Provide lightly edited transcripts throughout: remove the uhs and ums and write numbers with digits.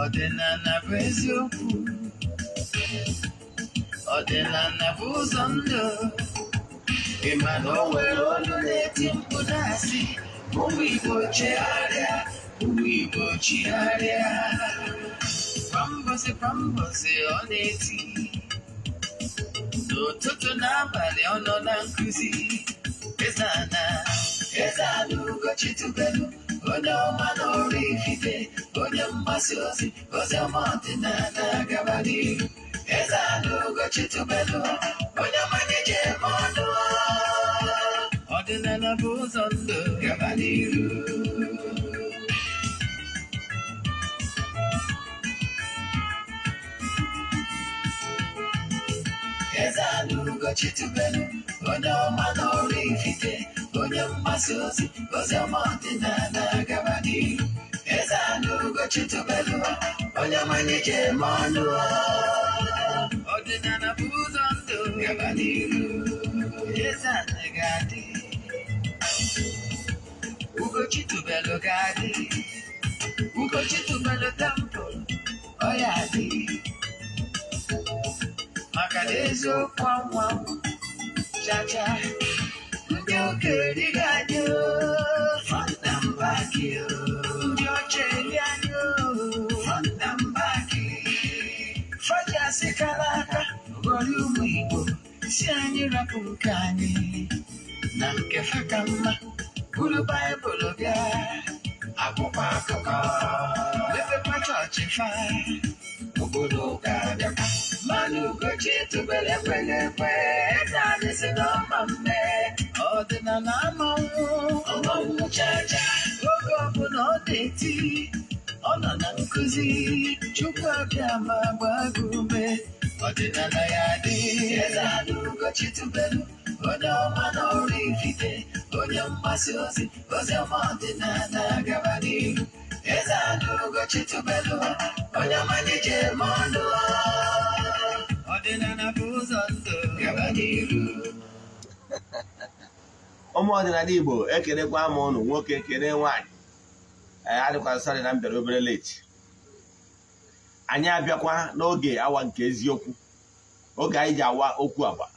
Ọdịnala bụ eziokwu. Ọdịnala bụ ụzọ ndụ. Ị ma na o nwere olu na-eti mkpu na-asị, ụmụ Igbo chegharịa, ụmụ Igbo chigharịa. Kwa mbọsị kwa mbọsị ọ na-eti, n'ụtụtụ n'abalị ọ nọ na nkụzi. Eze-Ana, Eze-Ana Ugochi tubelu, onye ọma na Oraifite, onye mgbasa ozi, ozi ọma ọdịnala gaba n'ihu. Eze-Ana Ugochi tubelu, onye ọma na-eje eme ọnụ. Ọdịnala bụ ụzọ ndụ gaba n'ihu. Eze-Ana Ugochi tubelu, onye ọma na Oraifite, onye mgbasa ozi, ozi ọma ọdịnala gaba n'ihu. Eze-Ana Ugochi tubelu, onye ọma na-eje eme ọnụ. Ọdịnala bụ ụzọ ndụ gaba n'ihu. Eze-Ana ga-adị, Ugochi tubelu ga-adị, Ugochi tubelu temple, ọ ya adị. Maka na eziokwu anwa chacha, ndị okenye ga-adị front and back, ndị ọcha eri anyị front and back. Fajasị kara aka ghọrọ ụmụ Igbo, si anyị rapụ nke anyị na nke fa ka mma. Buru Baịbụl bịa, akwụkwọ akụkọ, mepekwa chọọchị fa, obodo ụka bịakwa. Mmanụ Ugochi tubelu ekweghị ekwe, eze anyị si n'ọma mme. Ọdịnala amanwụ ọmanwụ chacha, oge ọbụla ọ na-eti, ọ nọ na nkụzi. Chukwu abịa ma gbaa gị ume, ọdịnala ya dị. Eze-Ana Ugochi tubelu, onye ọma na Oraifite, onye mgbasa ozi, ozi ọma ọdịnala gaba n'ihu. Eze-Ana Ugochi tubelu, onye ọma na-eje eme ọnụ. Ọdịnala bụ ụzọ ndụ gaba n'ihu. Ụmụ ọdịnala Igbo, ekelekwa m ụnụ, nwoke kene nwaanyị. Ee, adịkwa sorry na m bịara obere late. Anyị abịakwa n'oge awa nke eziokwu, oge anyị ji awa okwu agba.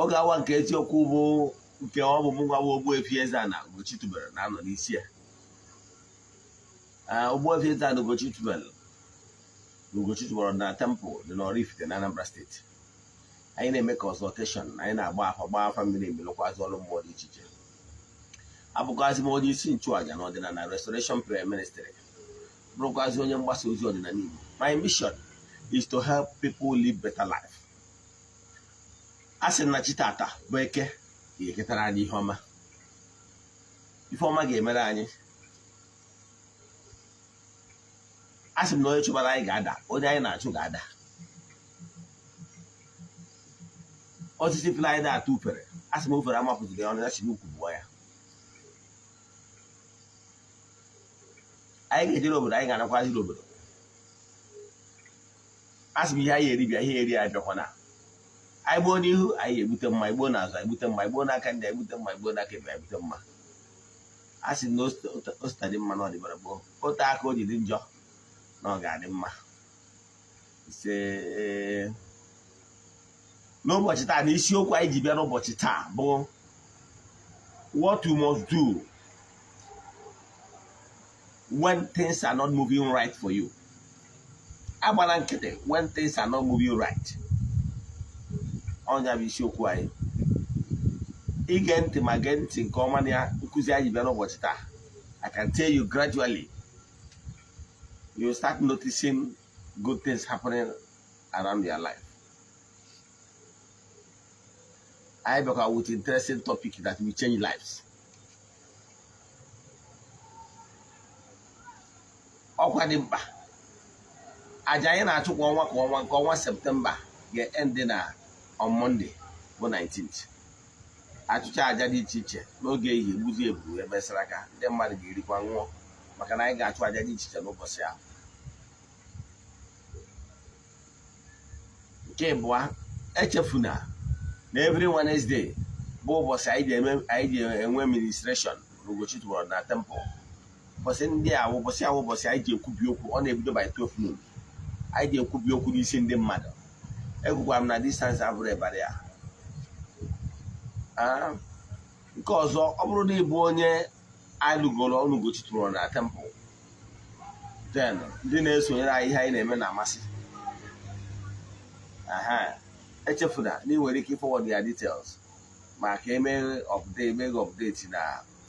Oge awa nke eziokwu bụ nke ọ bụ mụ nwa bụ Ogbuefi Eze-Ana Ugochi tubelu na-anọ n'isi ya. Ee, Ogbuefi Eze-Ana Ugochi tubelu na Ugochi tubelu na temple dị n'Oraifite na Anambra Steeti. Anyị na-eme consultation, anyị na-agba afa, gbaa afa mmiri emi, lụkwazị ọrụ mmụọ dị iche iche. Abụkwazị m onye isi nchụaja na ọdịnala Restoration Prayer Ministry, bụrụkwazị onye mgbasa ozi ọdịnala Igbo. My mission is to help people live better life. A sị na chi tata bụ Eke ga-eketara anyị ihe ọma, ife ọma ga-emere anyị. A sị m na onye chụbara anyị ga-ada, onye anyị na-achụ ga-ada. Osisi fly na-atụ ufere, a sị m ufere amapụziri ya ọnụ, ya si n'ukwu bụọ ya. Anyị ga-ejere obodo, anyị ga-anakwaziri obodo. A sị m ihe anyị eri bịa, ihe eri abịakwana. Anyị gbuo n'ihu, anyị egbute mma. Anyị gbuo n'azụ, anyị gbute mma. Anyị gbuo n'aka nri, anyị gbute mma. Anyị gbuo n'aka ekpe, anyị gbute mma. A sị na osita dị mma na ọ dịbara gboo, ote aka o ji dị njọ na ọ ga-adị mma. Ise. N'ụbọchị taa, na isiokwu anyị ji bịa n'ụbọchị taa bụ what you must do when things are not moving right for you. Agbala nkịtị when things are not moving right. Ọ nya bụ isiokwu anyị. Ige ntị ma gee ntị nke ọma na ya nkụzi anyị ji bịa n'ụbọchị taa. I can tell you, gradually you start noticing good things happening around your life. Anyị bịakwa with interesting topic that will change lives. Ọkwa dị mkpa, aja anyị na-achụ kwa ọnwa kwa ọnwa, nke ọnwa Septemba ga-end na on Monday bụ 19th. Achụcha aja dị iche iche n'oge ehihie, gbuzi ebu emesara aka, ndị mmadụ ga-erikwa ṅụọ, maka na anyị ga-achụ aja dị iche iche n'ụbọchị ahụ. Nke ịbụa, echefuna na every Wednesday bụ ụbọchị anyị ji enwe ministration n'Ugochi tubelu na temple. Ụbọchị ndị a ụbọchị ahụ ụbọchị anyị ji ekwubi okwu, ọ na-ebido by 12 noon. Anyị ji ekwubi okwu n'isi ndị mmadụ. Ekwukwara m na distance abụrụ ịbara ya. Nke ọzọ, ọ bụrụ na ịbụ onye anyị lụgoro ọnụ Ugochi tụrụ na temple, then ndị na-esonyere anyị ihe anyị na-eme na-amasị aha, echefuna na ị nwere ike forward ya details maka eme update, eme update na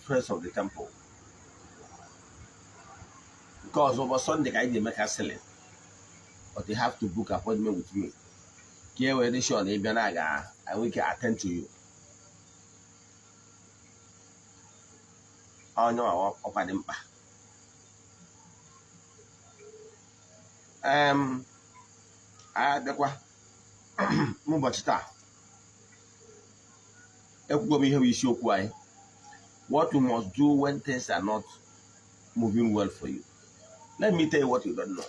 Friends of the Temple. Nke ọzọ, ụbọchị Sunday ka anyị ji eme counseling, but you have to book appointment with me ka e wee dị sure na ị bịa na aga enwe ike attend to you. Onye ọkwa dị mkpa. Abịakwa n'ụbọchị taa, ekwugo m ihe bụ isiokwu anyị: what you must do when things are not moving well for you. Let me tell you what you don't know.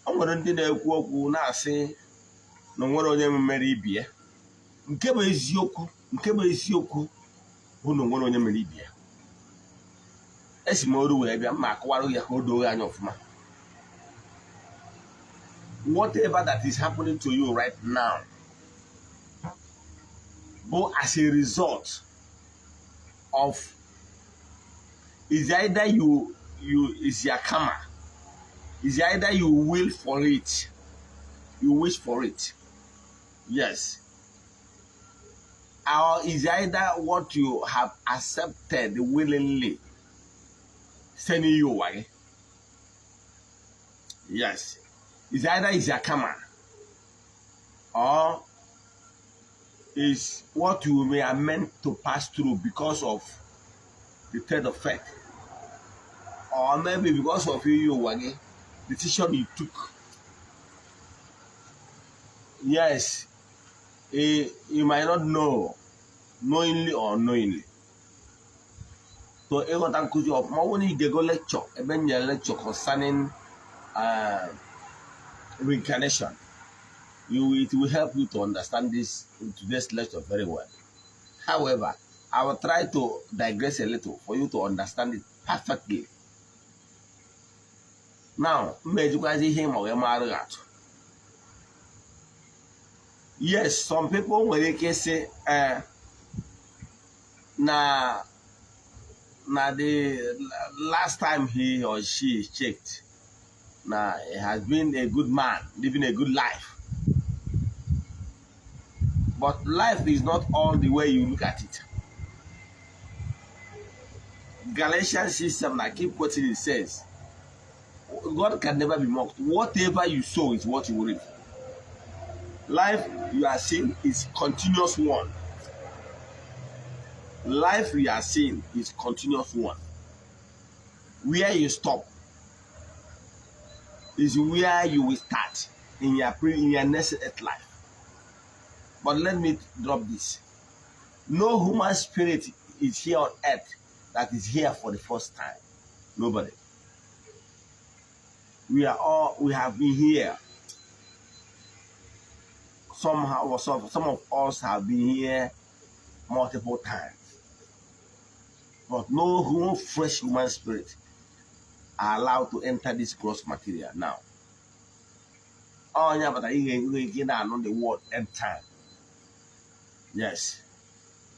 O nwere ndị na-ekwu okwu na-asị na onwere onye mere ibi ya. Nke bụ eziokwu, nke bụ eziokwu bụ na onwere onye mere ibi ya. Esi m oru wee bịa mma akọwara ya ka o doo anya ọfụma. Whatever that is happening to you right now bụ as a result of is either you is your karma, is either you will for it, you wish for it, yes, or is either what you have accepted willingly sending you away. Yes, is either is your karma or is what you may are meant to pass through because of the third of faith, or maybe because of you wage decision you took. Yes, you might not know, knowingly or unknowingly. So ịghọta nkụzi ọfụma, ọ bụrụ na ị ga-ego lecture ebe m nyere lecture concerning reincarnation, it will help you to understand this today's lecture very well. However, I will try to digress a little for you to understand it perfectly. Now, m ejikwazi ihe ma wee mara gị atụ. Yes, some people nwere ike ịsị na the last time he or she checked, na he has been a good man, living a good life. But life is not all the way you look at it. Galatians 6:7, I keep quoting it, says, God can never be mocked. Whatever you sow is what you will reap. Life you are seeing is continuous one. Life you are seeing is continuous one. Where you stop is where you will start in your next earth life. But let me drop this. No human spirit is here on earth that is here for the first time. Nobody. We have been here. Somehow or some of us have been here multiple times. But no fresh human spirit are allowed to enter this gross material now. Oh, yeah, but I know the word end time. Yes.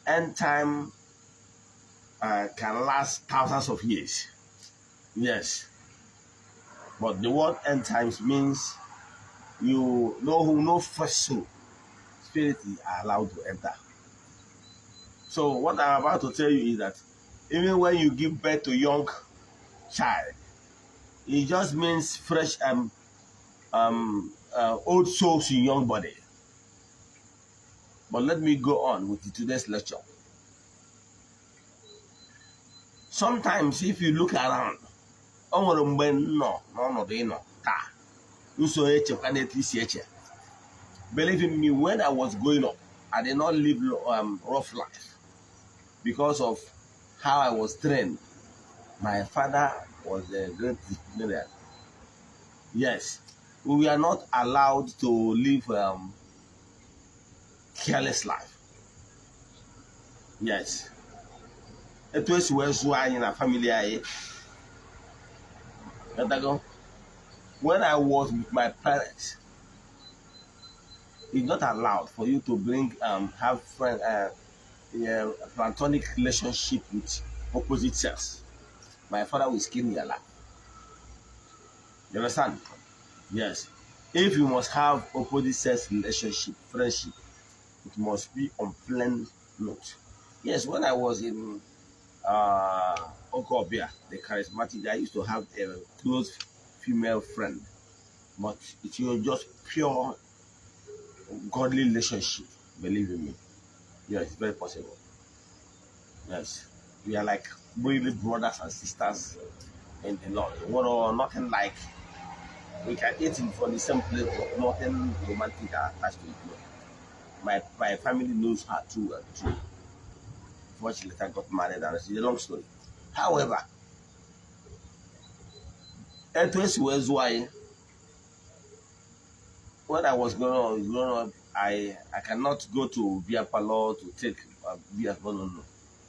End time can last thousands of years. Yes. But the word end times means you know who no fresh soul spirit is allowed to enter. So what I'm about to tell you is that even when you give birth to young child, it just means fresh old souls in young body. But let me go on with today's lecture. Sometimes if you look around, o nwere mgbe m nọ n'ọnọdụ ịnọ taa nso echekwa n'etu isi eche. Believe in me, when I was growing up, I did not live rough life because of how I was trained. My father was a great disciplinarian. Yes, we are not allowed to live careless life. Yes. Etu esi wee zụọ anyị na family anyị. Ghọtago? When I was with my parents, it's not allowed for you to bring have friend platonic relationship with opposite sex. My father will skin me alive. You understand? Yes. If you must have opposite sex relationship, friendship, it must be on plain note. Yes, when I was in Okobia, the charismatic, I used to have a close female friend, but it was just pure godly relationship. Believe in me. Yes, it's very possible. Yes, we are like really brothers and sisters in the Lord. What nothing like we can eat in from the same plate, but nothing romantic attached to it. No. My family knows her too well too. Fortunately, I got married, and it's a long story. However, etu esi wee zụọ anyị when I was growing up, I cannot go to beer parlor to take beer. No, no, no.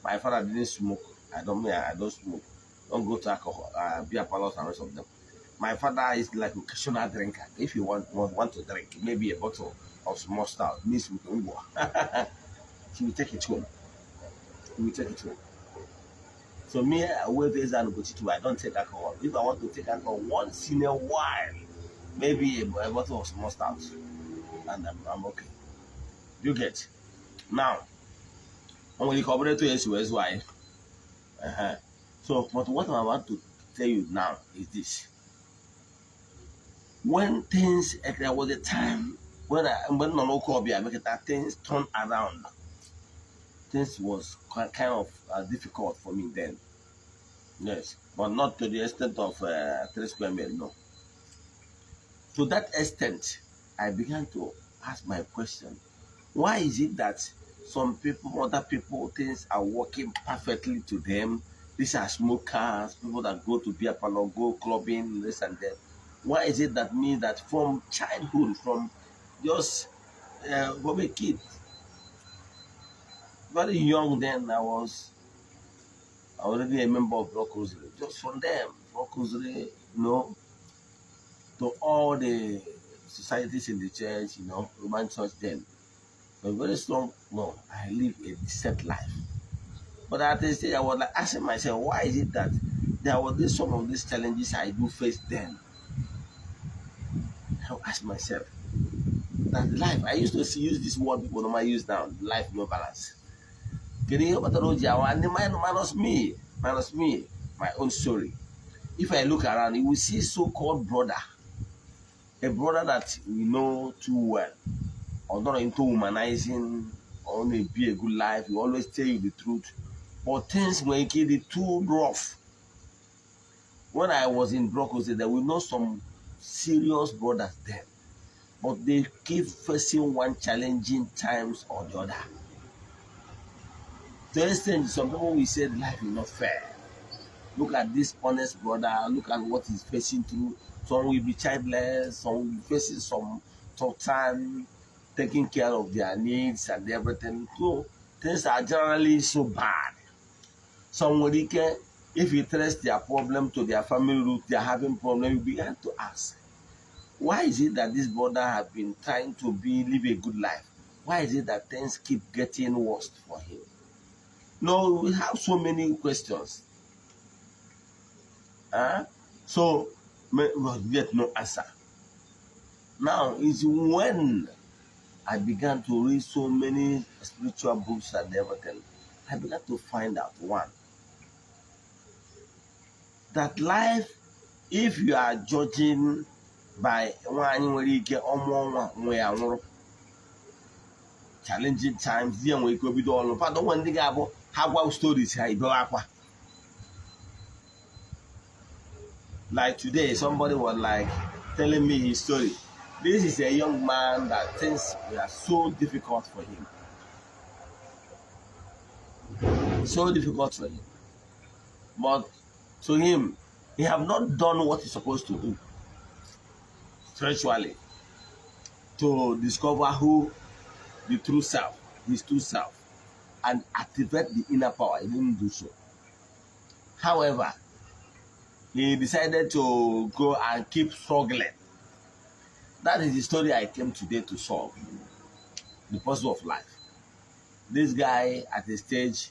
My father didn't smoke. I don't mean I don't smoke. Don't go to alcohol, beer parlors and rest of them. My father is like occasional drinker. If you want to drink, maybe a bottle of small stout mixed with ngwa, he will take it home. He will take it home. So me, I wait days and go to I don't take alcohol. If I want to take alcohol once in a while, maybe a bottle of small stout, and I'm okay. You get now. O nwere ike ọ bụrụ etu esi wee zụọ anyị. So, but what I want to tell you now is this: when things, there was a time when I mgbe m nọ n'ụka ọbịa mekọta, things turn around. Things was quite kind of difficult for me then. Yes, but not to the extent of three square meal, no. To that extent, I began to ask my question: why is it that some people, other people, things are working perfectly to them? These are smokers, people that go to beer parlor, go clubbing, this and that. Why is it that me, that from childhood, from just from a kid, very young then, I was already a member of Block Rosary. Just from them, Block Rosary, to all the societies in the church, Roman church then. But very strong, no, I live a decent life. But at the stage, I was like asking myself, why is it that there was this some of these challenges I do face then? I ask myself that life, I used to see, use this word people normally use now, life no balance. Kedu ihe kpatara o ji awa ndị minus me, my own story. If I look around, you will see so-called brother, a brother that we know too well, or not into womanizing, or be a good life, he always tell you the truth. But things when it too rough. When I was in Brocos, there we know some serious brothers then, but they keep facing one challenging times or the other. To extent, some people will say life is not fair. Look at this honest brother, look at what he's facing through. Some will be childless, some will be facing some tough time, taking care of their needs and everything. So things are generally so bad. Some will ike, if you trace their problem to their family root, they are having problem, you begin to ask, why is it that this brother have been trying to be live a good life? Why is it that things keep getting worse for him? No, we have so many questions. Huh? So we get no answer. Now is when I began to read so many spiritual books and everything, I began to find out one, that life, if you are judging by nwaanyị nwere ike ọmụọ nwa nwe ya nwụrụ, challenging times, di ya nwere ike obido ọrụ fadọ nwe ndị ga-abụ ha gwa stories ha ibewe akwa. Like today, somebody was like telling me his story. This is a young man that things were so difficult for him. So difficult for him. But to him, he have not done what he's supposed to do spiritually to discover who the true self, his true self, and activate the inner power. He didn't do so. However, he decided to go and keep struggling. That is the story I came today to solve. The puzzle of life. This guy, at a stage,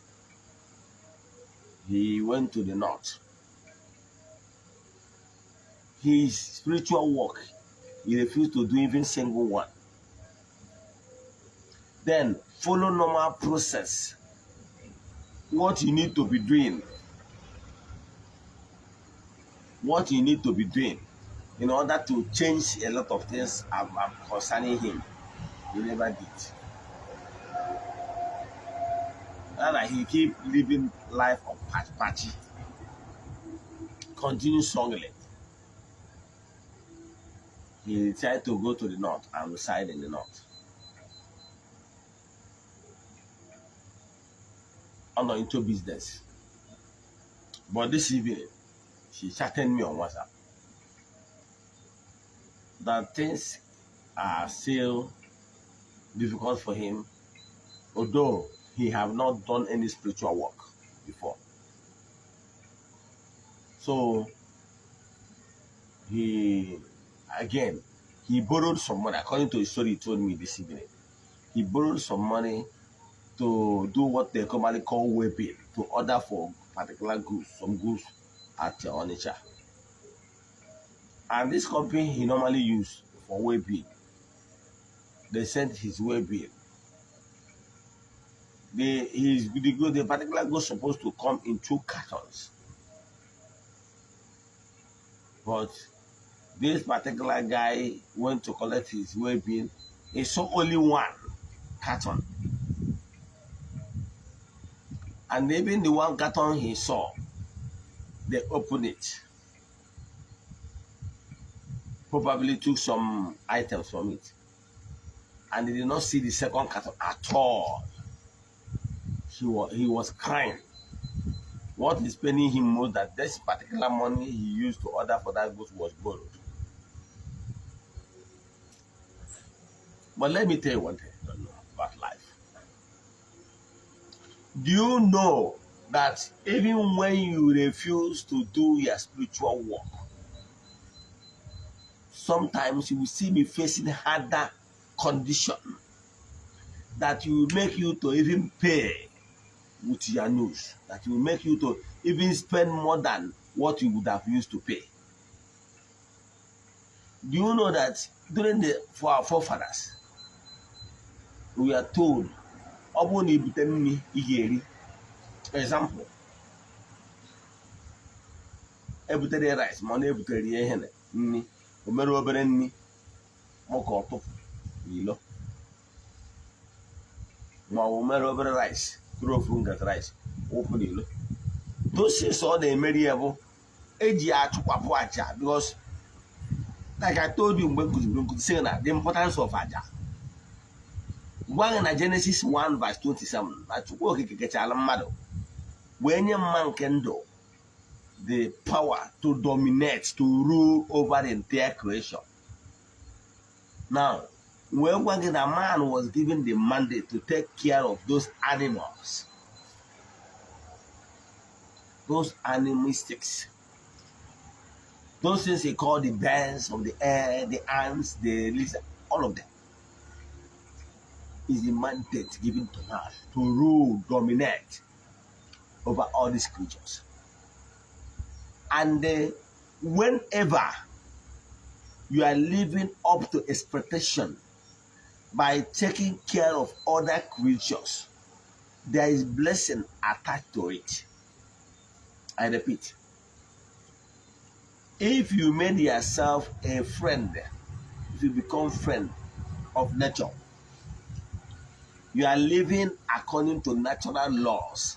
he went to the north. His spiritual work, he refused to do even single one. Then follow normal process. What you need to be doing. What you need to be doing in order to change a lot of things concerning him. He never did. Rather, he keep living life of patchy. Continue struggling. He tried to go to the north and reside in the north. I'm not into business. But this evening, she chatted me on WhatsApp that things are still difficult for him, although he have not done any spiritual work before. So he borrowed some money. According to his story he told me this evening, he borrowed some money to do what they commonly call webbing, to order for particular goods, some goods at Onitsha. And this company he normally used for webbing, they sent his webbing. The particular goods supposed to come in 2 cartons. But this particular guy went to collect his webbing. He saw only 1 carton. And even the 1 carton he saw, they opened it. Probably took some items from it. And they did not see the second carton at all. He was crying. What is paining him most that this particular money he used to order for that goods was borrowed. But let me tell you one thing I don't know about life. Do you know that even when you refuse to do your spiritual work, sometimes you will see me facing harder condition that will make you to even pay with your nose, that will make you to even spend more than what you would have used to pay? Do you know that during for our forefathers, we are told, example, ebutere rice, ma ọ na-ebutere ya ihe nni, o mere obere nni, maka ọtụpụ n'ilo, ma ọ mere obere rice, kụrụ ofu nkata rice, wụpụ n'ilo. Those things ọ na-emeri ya bụ eji achụkwapụ aja, because like I told you mgbe nkụziri nkụzi sị na the importance of aja. Gwa gị na Genesis 1 verse 27 na Chukwu Okike kechara mmadụ wee nye mma nke ndụ the power to dominate, to rule over the entire creation. Now, wee gwa gị na man was given the mandate to take care of those animals, those animistics, those things he called the birds of the air, the ants, the lizard, all of them. Is the mandate given to man to rule, dominate over all these creatures. And whenever you are living up to expectation by taking care of other creatures, there is blessing attached to it. I repeat, if you made yourself a friend, if you become friend of nature, you are living according to natural laws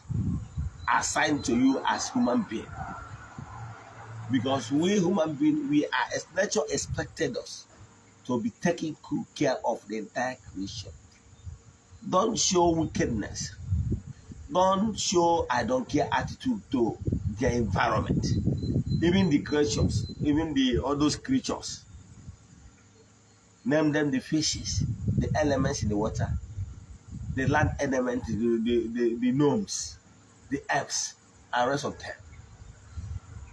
assigned to you as human beings. Because we human beings, we are, as nature expected us to be taking good care of the entire creation. Don't show wickedness. Don't show I don't care attitude to the environment. Even the creatures, even the all those creatures. Name them the fishes, the elements in the water, the land elements, the gnomes, the elves, and rest of them.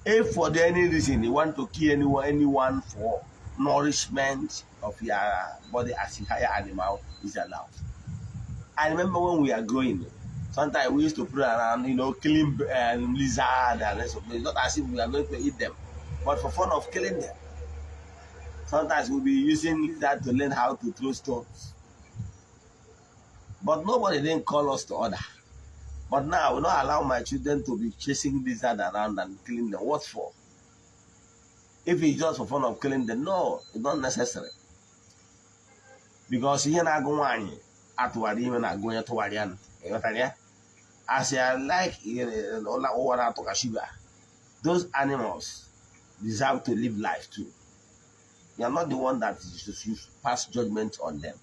If for any reason you want to kill anyone for nourishment of your body as a higher animal, is allowed. I remember when we are growing, sometimes we used to play around, killing lizard and rest of. It's not as if we are going to eat them, but for fun of killing them. Sometimes we'll be using lizard to learn how to throw stones. But nobody didn't call us to order. But now I will not allow my children to be chasing lizard around and killing them. What for? If it's just for fun of killing them, no, it's not necessary. Because ihe na-agụ nwaanyị atụgharị ime na-agụ onye tụgharị ya, ịghọtara ya? As I like ụwa na-atụka sugar, those animals deserve to live life too. You are not the one that is to pass judgment on them.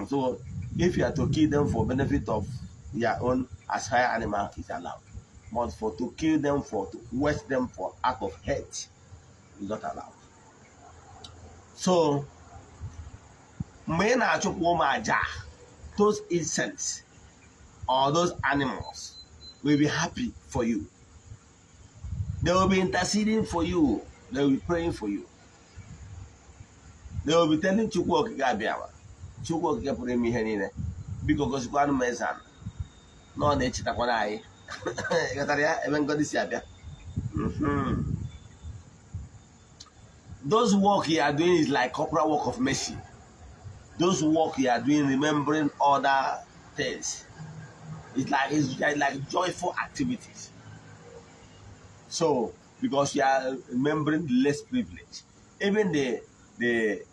So if you are to kill them for benefit of your own as higher animal, is allowed. But for to kill them for to waste them for act of hate is not allowed. So mgbe ị na-achụpụ ụmụ aja, those insects or those animals will be happy for you. They will be interceding for you. They will be praying for you. They will be telling Chukwu Okike Abịama, Chukwu Okike pụrụ ime ihe niile, biko gosikwanụ m eze ana na ọ na-echetakwana anyị. Ghọtara ya ebe ngọzi si abịa. Those work you are doing is like corporal work of mercy. Those work you are doing, remembering other things, it's like joyful activities. So because you are remembering the less privileged, even the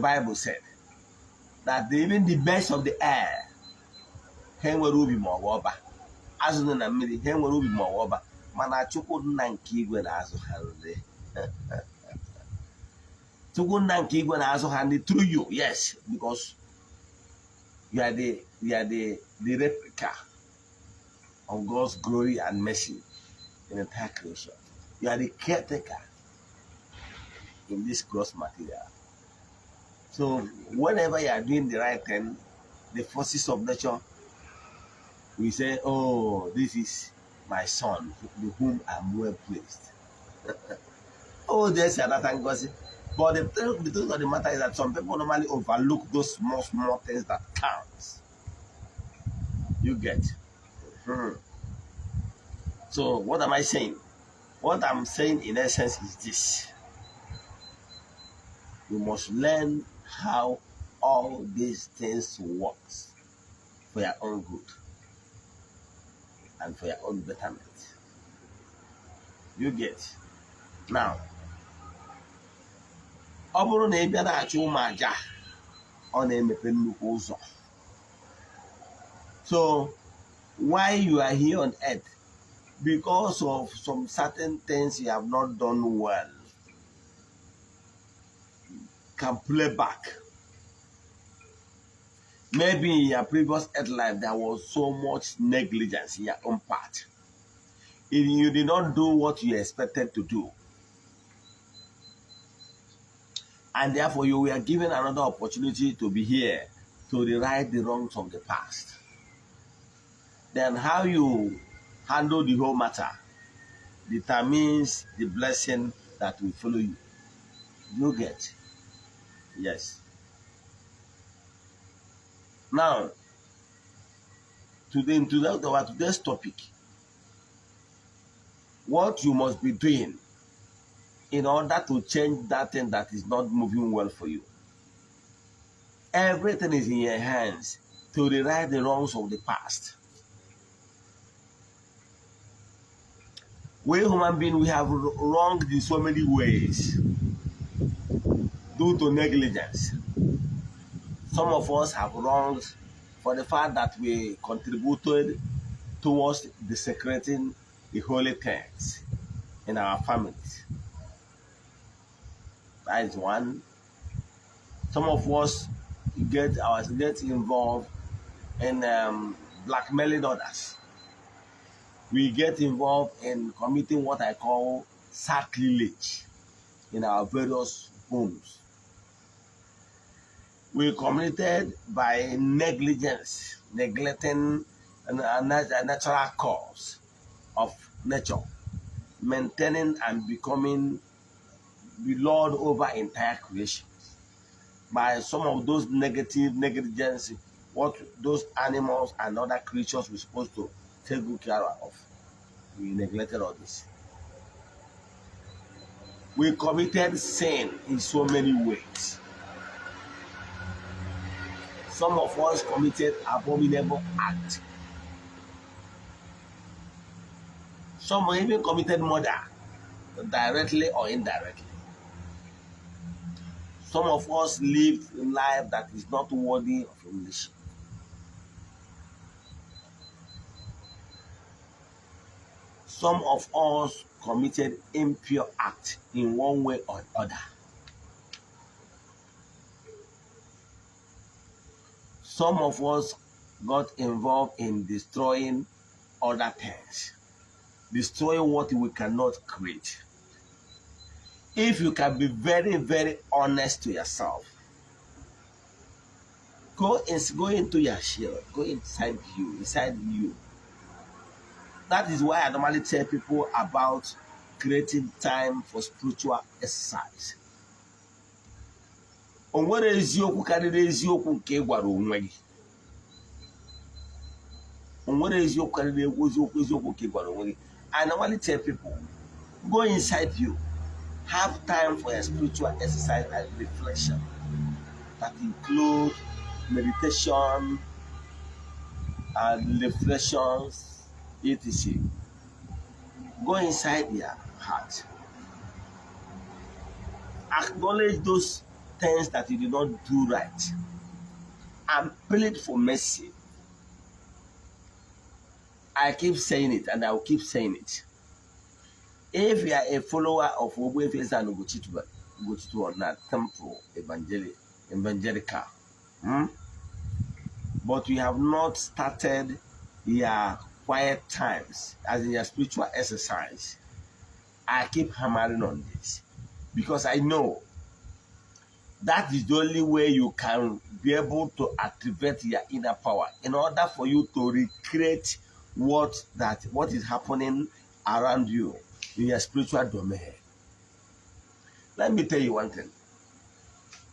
Bible said that even the birds of the air, ha nwere ubi ma ọ bụ ọba, azụ nọ na mmiri, ha nwere ubi ma ọ bụ ọba, mana Chukwu Nna nke igwe na-azụ ha nri. Chukwu Nna nke igwe na-azụ ha nri through you. Yes, because you are the replica of God's glory and mercy in the entire creation. You are the caretaker in this gross material. So whenever you are doing the right thing, the forces of nature will say, "Oh, this is my son, with whom I'm well pleased." Oh, there's another ngozi. But the truth of the matter is that some people normally overlook those small, small things that counts. You get? So what am I saying? What I'm saying in essence is this. You must learn how all these things works for your own good and for your own betterment. You get? Now, ọ bụrụ na ị bịa na-achụ ụmụ aja, ọ na-emepe nnukwu ụzọ. So, while you are here on earth, because of some certain things you have not done well, can play back. Maybe in your previous earth life, there was so much negligence in your own part. If you did not do what you expected to do, and therefore you were given another opportunity to be here to right the wrongs of the past. Then how you handle the whole matter determines the blessing that will follow you. You get? Yes. Now, today, into our today's topic, what you must be doing in order to change that thing that is not moving well for you. Everything is in your hands to rewrite the wrongs of the past. We human beings, we have wronged in so many ways due to negligence. Some of us have wronged for the fact that we contributed towards desecrating the holy things in our families. That is one. Some of us get involved in blackmailing others. We get involved in committing what I call sacrilege in our various homes. We committed by negligence, neglecting a natural cause of nature, maintaining and becoming the lord over entire creation by some of those negative negligence, what those animals and other creatures were supposed to take good care of. We neglected all this. We committed sin in so many ways. Some of us committed abominable acts. Some even committed murder, directly or indirectly. Some of us lived a life that is not worthy of emulation. Some of us committed impure acts in one way or other. Some of us got involved in destroying other things, destroying what we cannot create. If you can be very, very honest to yourself, go into your shell, go inside you. That is why I normally tell people about creating time for spiritual exercise. O nwere eziokwu karịrị eziokwu nke ị gwara onwe gị. O nwere eziokwu karịrị eziokwu nke ị gwara onwe gị. I normally tell people, go inside you. Have time for a spiritual exercise and reflection that include meditation and reflections, etc. Go inside your heart. Acknowledge those things that you did not do right and plead for mercy. I keep saying it and I will keep saying it. If you are a follower of Ogbuefi Eze-Ana Ugochi Tubelu Temple Evangelical, but you have not started your quiet times, as in your spiritual exercise, I keep hammering on this because I know that is the only way you can be able to activate your inner power in order for you to recreate what is happening around you in your spiritual domain. Let me tell you one thing.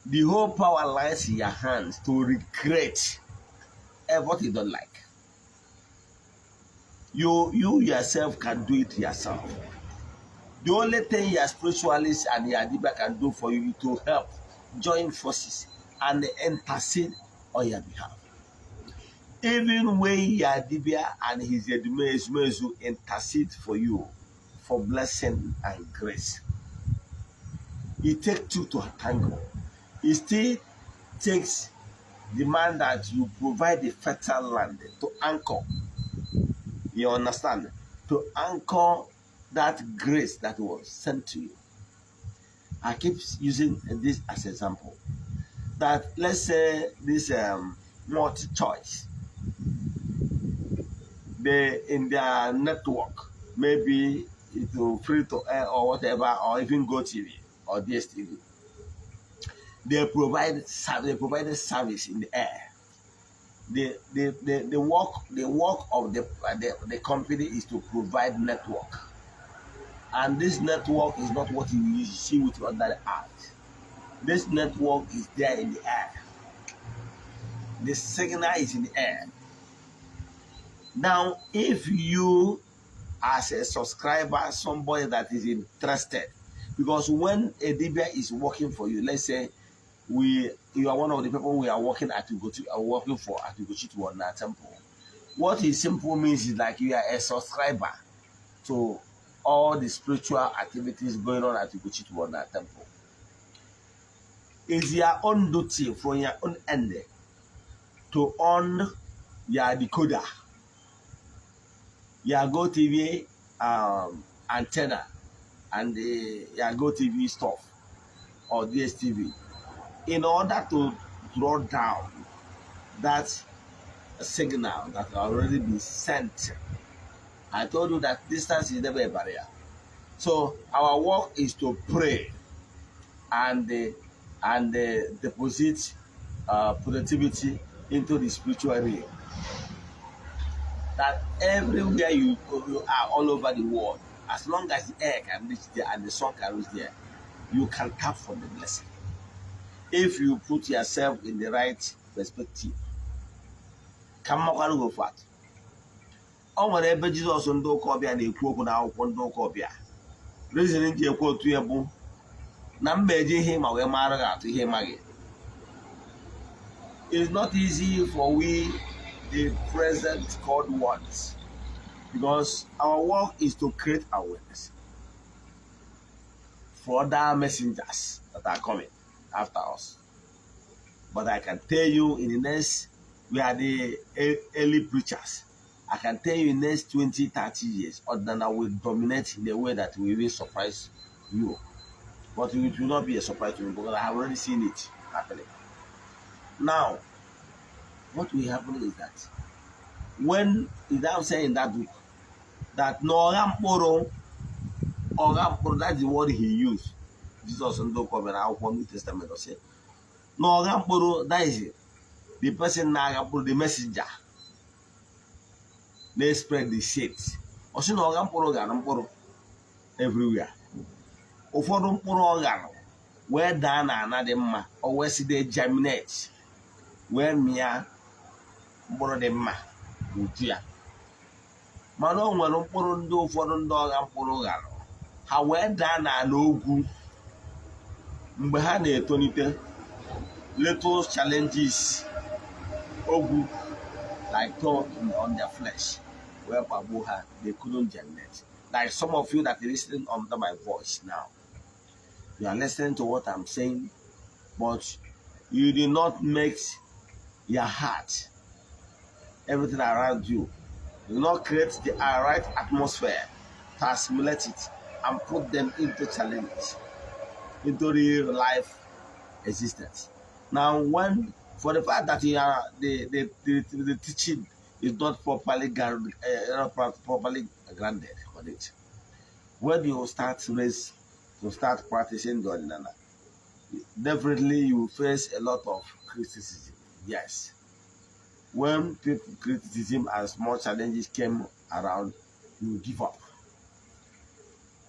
The whole power lies in your hands to recreate what you don't like. You yourself can do it yourself. The only thing your spiritualist and your Adiba can do for you is to help join forces and intercede on your behalf. Even when your Adibia and his Ezumezu intercede for you for blessing and grace, it takes two to tango. It still takes the man that you provide the fertile land to anchor. You understand? To anchor that grace that was sent to you. I keep using this as an example. That let's say this multi-choice, they in their network, maybe it will free to air or whatever, or even GoTV or DSTV. They provide service in the air. The work of the company is to provide network, and this network is not what you see with your ordinary eyes. This network is there in the air. The signal is in the air. Now, if you, as a subscriber, somebody that is interested, because when a Dibia is working for you, let's say you are one of the people we are working at Ugochi, are working for at Ugochi Tubelu Temple. What it simple means is like you are a subscriber to all the spiritual activities going on at Ugochi Tubelu Temple. It's your own duty from your own end to own your decoder, your GoTV antenna, and your GoTV stuff or DSTV, in order to draw down that signal that already been sent. I told you that distance is never a barrier. So our work is to pray and deposit productivity into the spiritual realm. That everywhere you go, you are all over the world, as long as the air can reach there and the sun can reach there, you can tap for the blessing. If you put yourself in the right perspective. Ka m makwara gị ofu atụ. O nwere ebe Jizọs ndị ụka ọbịa na-ekwu okwu n'akwụkwọ ndị ụka ọbịa. Reason ji ekwu otu ya bụ na mba eji ihe ma wee mara gị atụ ihe maghị. It is not easy for we, the present called ones, because our work is to create awareness for other messengers that are coming after us. But I can tell you in the next, we are the early preachers. I can tell you in the next 20, 30 years, Ọdịnala will dominate in a way that will even surprise you. But it will not be a surprise to me because I have already seen it happening. Now, what will happen is that when is now saying in that book that na ọgha mkpụrụ ọgha mkpụrụ, that's the word he used. Jesus ndị ụka ọbịa na akwụkwọ New Testament, ọ sị na ọgha mkpụrụ, that is the person na-agha mkpụrụ, the messenger na-spread the seeds. Ọ sị na ọgha mkpụrụ ghara mkpụrụ everywhere. Ụfọdụ mkpụrụ ọ ghara wee daa na ana dị mma, o wee si de germinate wee mịa mkpụrụ dị mma n'uju ya. Mana o nwere mkpụrụ ndị ụfọdụ ndị ọgha mkpụrụ ghara, ha wee daa n'ala ogwu. Mgbe ha na-etolite, little challenges, ogwu like thorn on their flesh, wee kpagbuo ha. They couldn't germinate. Like some of you that are listening under my voice now, you are listening to what I'm saying, but you did not make your heart, everything around you, you did not create the right atmosphere to assimilate it and put them into challenge, into real life existence. Now, when for the fact that you are the teaching is not properly guarded, not properly grounded on it, when you start raise to start practicing the Ọdịnala, definitely you will face a lot of criticism. Yes. When people criticism and small challenges came around, you will give up.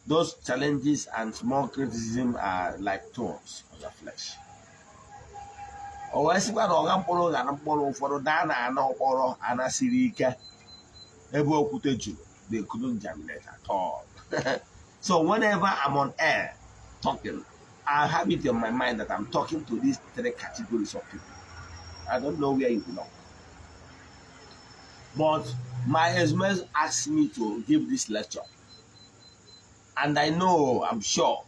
Those challenges and small criticism are like thorns on your flesh. O wee sịkwa na ọgha mkpụrụ ghara mkpụrụ ụfọdụ daa na ana ọkpọrọ, ana siri ike ebe okwute juru. They couldn't germinate at all. So whenever I'm on air talking, I have it in my mind that I'm talking to these three categories of people. I don't know where you belong, but my ezumezu asked me to give this lecture, and I know, I'm sure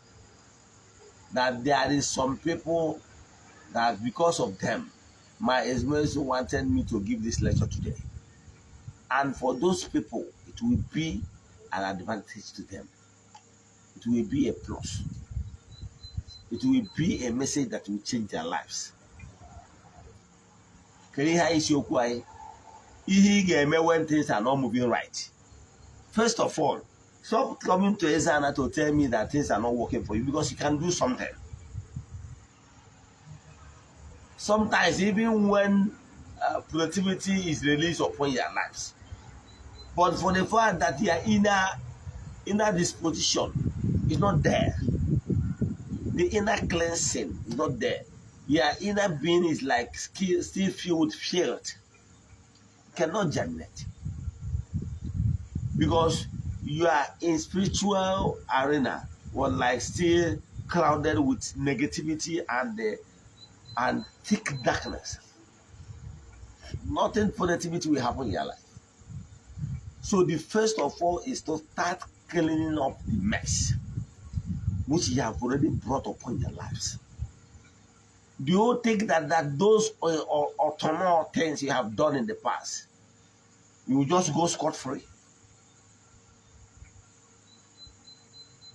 that there is some people that because of them, my ezumezu wanted me to give this lecture today. And for those people, it will be an advantage to them. It will be a plus. It will be a message that will change their lives. Kedu ihe anyị isiokwu anyị? Ihe ị ga-eme when things are not moving right. First of all, stop coming to Ezana to tell me that things are not working for you, because you can do something. Sometimes, even when productivity is released upon your lives, but for the fact that your inner disposition is not there, the inner cleansing is not there, your inner being is like still filled with filth, cannot germinate, because you are in spiritual arena was like still crowded with negativity and thick darkness. Nothing positivity will happen in your life. So the first of all is to start cleaning up the mess which you have already brought upon your lives. Do you think that those autonomous things you have done in the past, you will just go scot-free?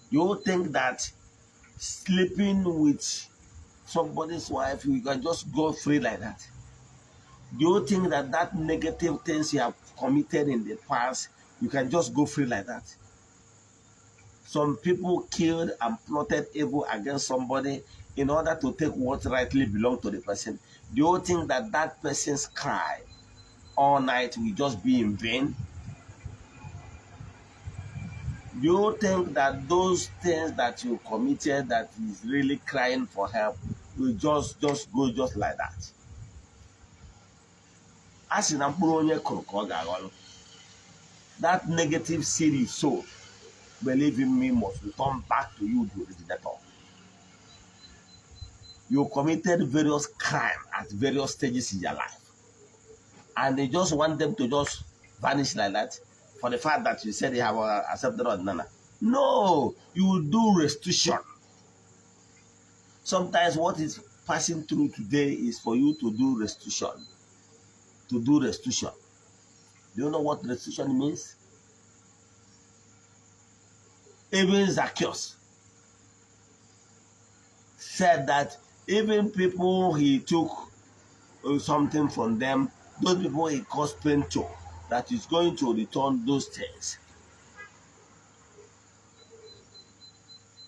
You think that sleeping with somebody's wife, you can just go free like that? Do you think that that negative things you have committed in the past, you can just go free like that? Some people killed and plotted evil against somebody in order to take what rightly belonged to the person. Do you think that that person's cry all night will just be in vain? Do you think that those things that you committed that is really crying for help will just go just like that? A sị na mkpụrụ onye kụrụ ka ọ ga-aghọrọ. That negative seed you sowed, believe in me, must return back to you, the originator. You committed various crimes at various stages in your life, and they just want them to just vanish like that for the fact that you said you have accepted Ọdịnala. No, you will do restitution. Sometimes what is passing through today is for you to do restitution. To do restitution. Do you know what restitution means? Even Zacchaeus said that even people he took something from them, those people he caused pain to, that is going to return those things.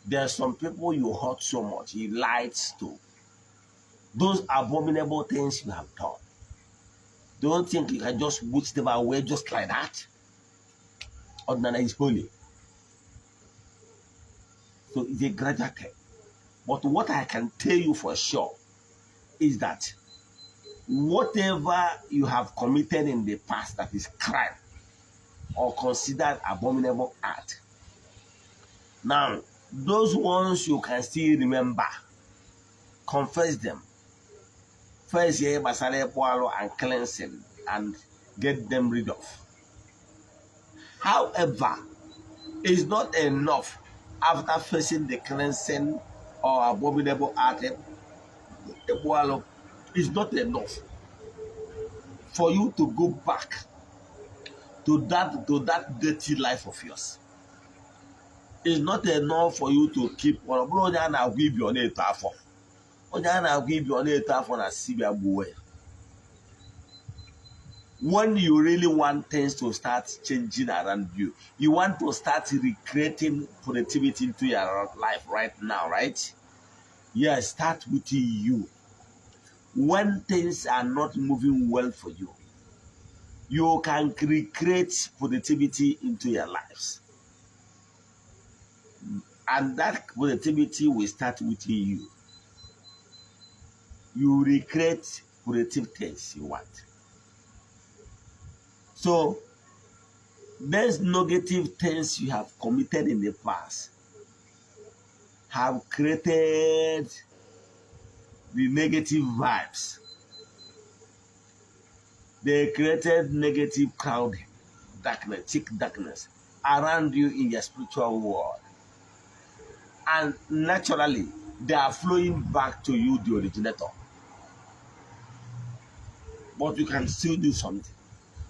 There are some people you hurt so much, he lied to. Those abominable things you have done. Don't think you can just wish them away just like that. Ọdịnala is holy. So it's a gradual thing. But what I can tell you for sure is that whatever you have committed in the past that is crime or considered abominable act, now those ones you can still remember, confess them. First, ihe gbasara ịkpụ alụ and cleansing and get them rid of. However, it's not enough after facing the cleansing or abominable act, ịkpụ alụ, it's not enough for you to go back to that dirty life of yours. It's not enough for you to keep ọ bụrụ onye a na-agwa ibi ọ na-eto afọ, onye a na-agwa ibi ọ na-eto afọ na sibia gbuo ya. When you really want things to start changing around you, you want to start recreating productivity into your life right now, right? Yes, start with you. When things are not moving well for you, you can recreate productivity into your lives. And that productivity will start within you. You recreate productive things you want. So, those negative things you have committed in the past have created the negative vibes. They created negative crowd, darkness, thick darkness around you in your spiritual world. And naturally, they are flowing back to you, the originator. But you can still do something.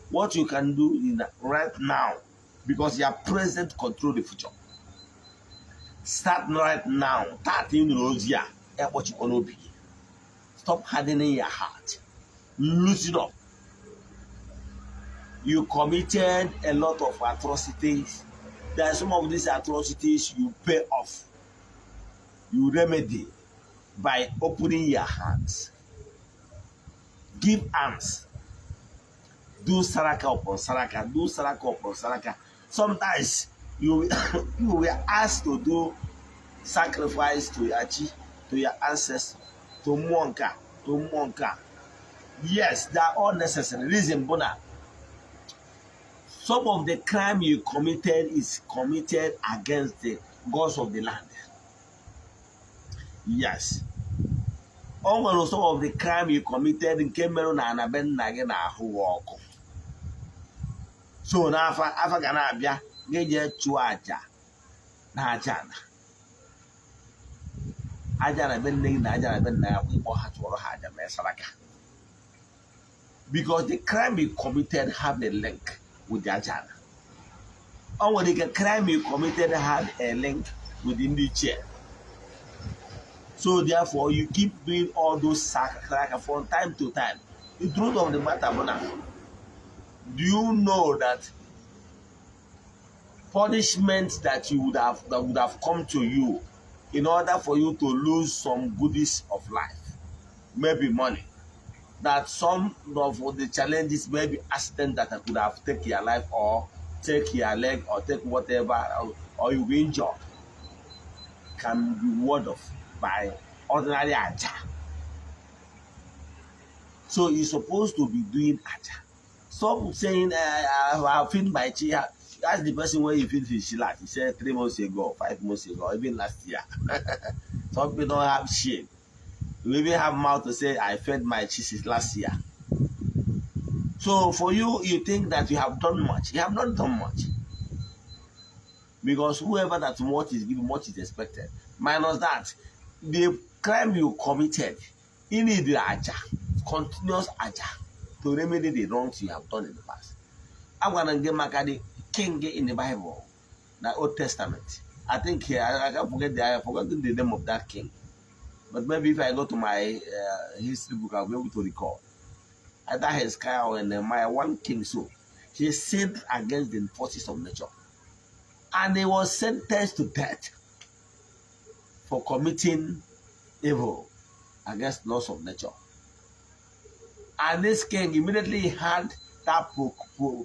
What you can do in the, right now, because your present control the future. Start right now. Start in ozi a, ekpochikwa n'obi gị. Stop hardening your heart. Loosen up. You committed a lot of atrocities. There are some of these atrocities you pay off. You remedy by opening your hands. Give alms. Do saraka upon saraka. Do saraka upon saraka. Sometimes you were asked to do sacrifice to your chi, to your ancestors, to mmụọ nka, to mmụọ nka. Yes, they are all necessary. Reason bụ na some of the crime you committed is committed against the gods of the land. Yes. O nwere some of the crime you committed nke merụ na ana be nna gị na-ahụ gị ọkụ. So n'afa afa ga na-abịa gị jee chụọ aja na aja ana. Aja na be nne gị na aja na be nna ya ịkpọ ha chụọrọ ha aja mee saraka. Because the crime you committed have a link with the aja ana. O nwere ike crime you committed had a link with the ndị ichie. So therefore, you keep doing all those sacrifices from time to time. The truth of the matter, bụ na, do you know that punishment that would have come to you in order for you to lose some goodies of life, maybe money, that some of the challenges, maybe accident that could have taken your life or Take your leg or take whatever, or you be injured, can be warded off by ordinary aja. So you're supposed to be doing aja. Stop saying, "I feed my chi." That's the person when you feed his chi last. He said 3 months ago, 5 months ago, even last year. Some people don't have shame. You even have mouth to say, "I fed my chi since last year." So for you, you think that you have done much. You have not done much. Because whoever that much is given, much is expected. Minus that, the crime you committed, you need the aja, continuous aja, to remedy the wrongs you have done in the past. I'm gonna get maka the king in the Bible, the Old Testament. I think here, I can't forget the I have forgotten the name of that king. But maybe if I go to my history book, I'll be able to recall. Either Hezekiah or Nehemiah, one king so. He sinned against the forces of nature. And he was sentenced to death for committing evil against laws of nature. And this king immediately had that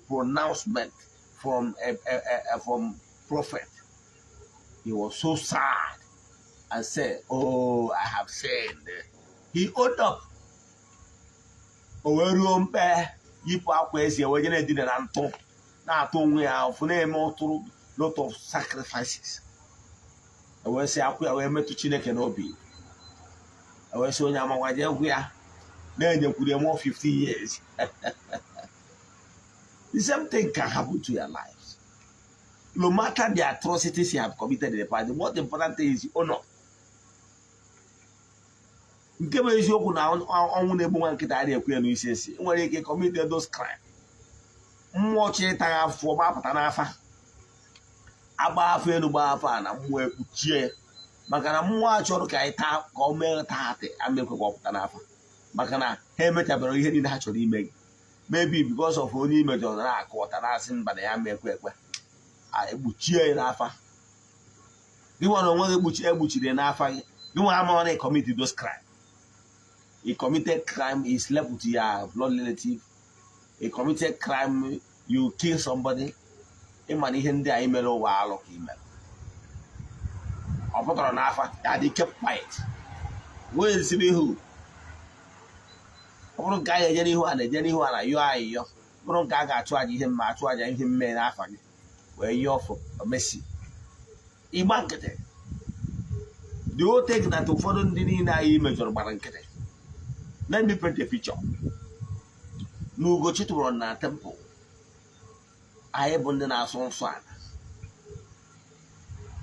pronouncement from prophet. He was so sad and said, "Oh, I have sinned." He owned up. O wee ruo mkpe yipụ akwa ezi wee je na-edina na ntụ na-atụ onwe ya ụfụ na-eme ọtụrụ lot of sacrifices. E wee sị akwụ ya wee metụ Chineke n'obi. E wee sị onye amụma jee gwa ya na-enyekwuru ya more 15 years. The same thing can happen to your lives. No matter the atrocities you have committed in the past, the most important thing is honor. Nke bụ eziokwu na ọnwụ na-egbu nwa nkịta adịghị ekwe ya n'isi esi nwere ike commit those crime. Mmụọ chi ịta afọ gbapụta n'afa agba afọ elu gbaa afọ a na mmụọ ekpuchie maka na mmụọ a chọrọ ka anyị taa ka ọ mee taa atị amekwe ka ọ pụta n'afa maka na ha emechabere ihe niile ha chọrọ ime gị. Maybe because of onye imejọrọ na-akụ ọta na-asị mba na ya ma ekwe ekwe a ekpuchie ya n'afa gị. Nwere onwe gị ekpuchiri ya n'afa gị. Gị nwa ama na commit those crime. You committed crime, you slept with your blood relative, you committed crime, you kill somebody. Ịma na ihe ndị a imere ụwa alụ ka imere ọ pụtara n'afa ya dị. Keep quiet wee si n'ihu. Ọ bụrụ nke a ga-eje n'ihu a na-eje n'ihu a na yọọ ayịyọ. Ọ bụrụ nke a ga-achụ aja ihe mma achụ aja ihe mme n'afa gị wee yọọ for mercy, ịgba nkịtị. The whole thing that ụfọdụ ndị niile anyị mejọrọ gbara nkịtị. Let me paint a picture. Na Ugochi tụrụ na temple anyị bụ ndị na-asụ nsọ ala.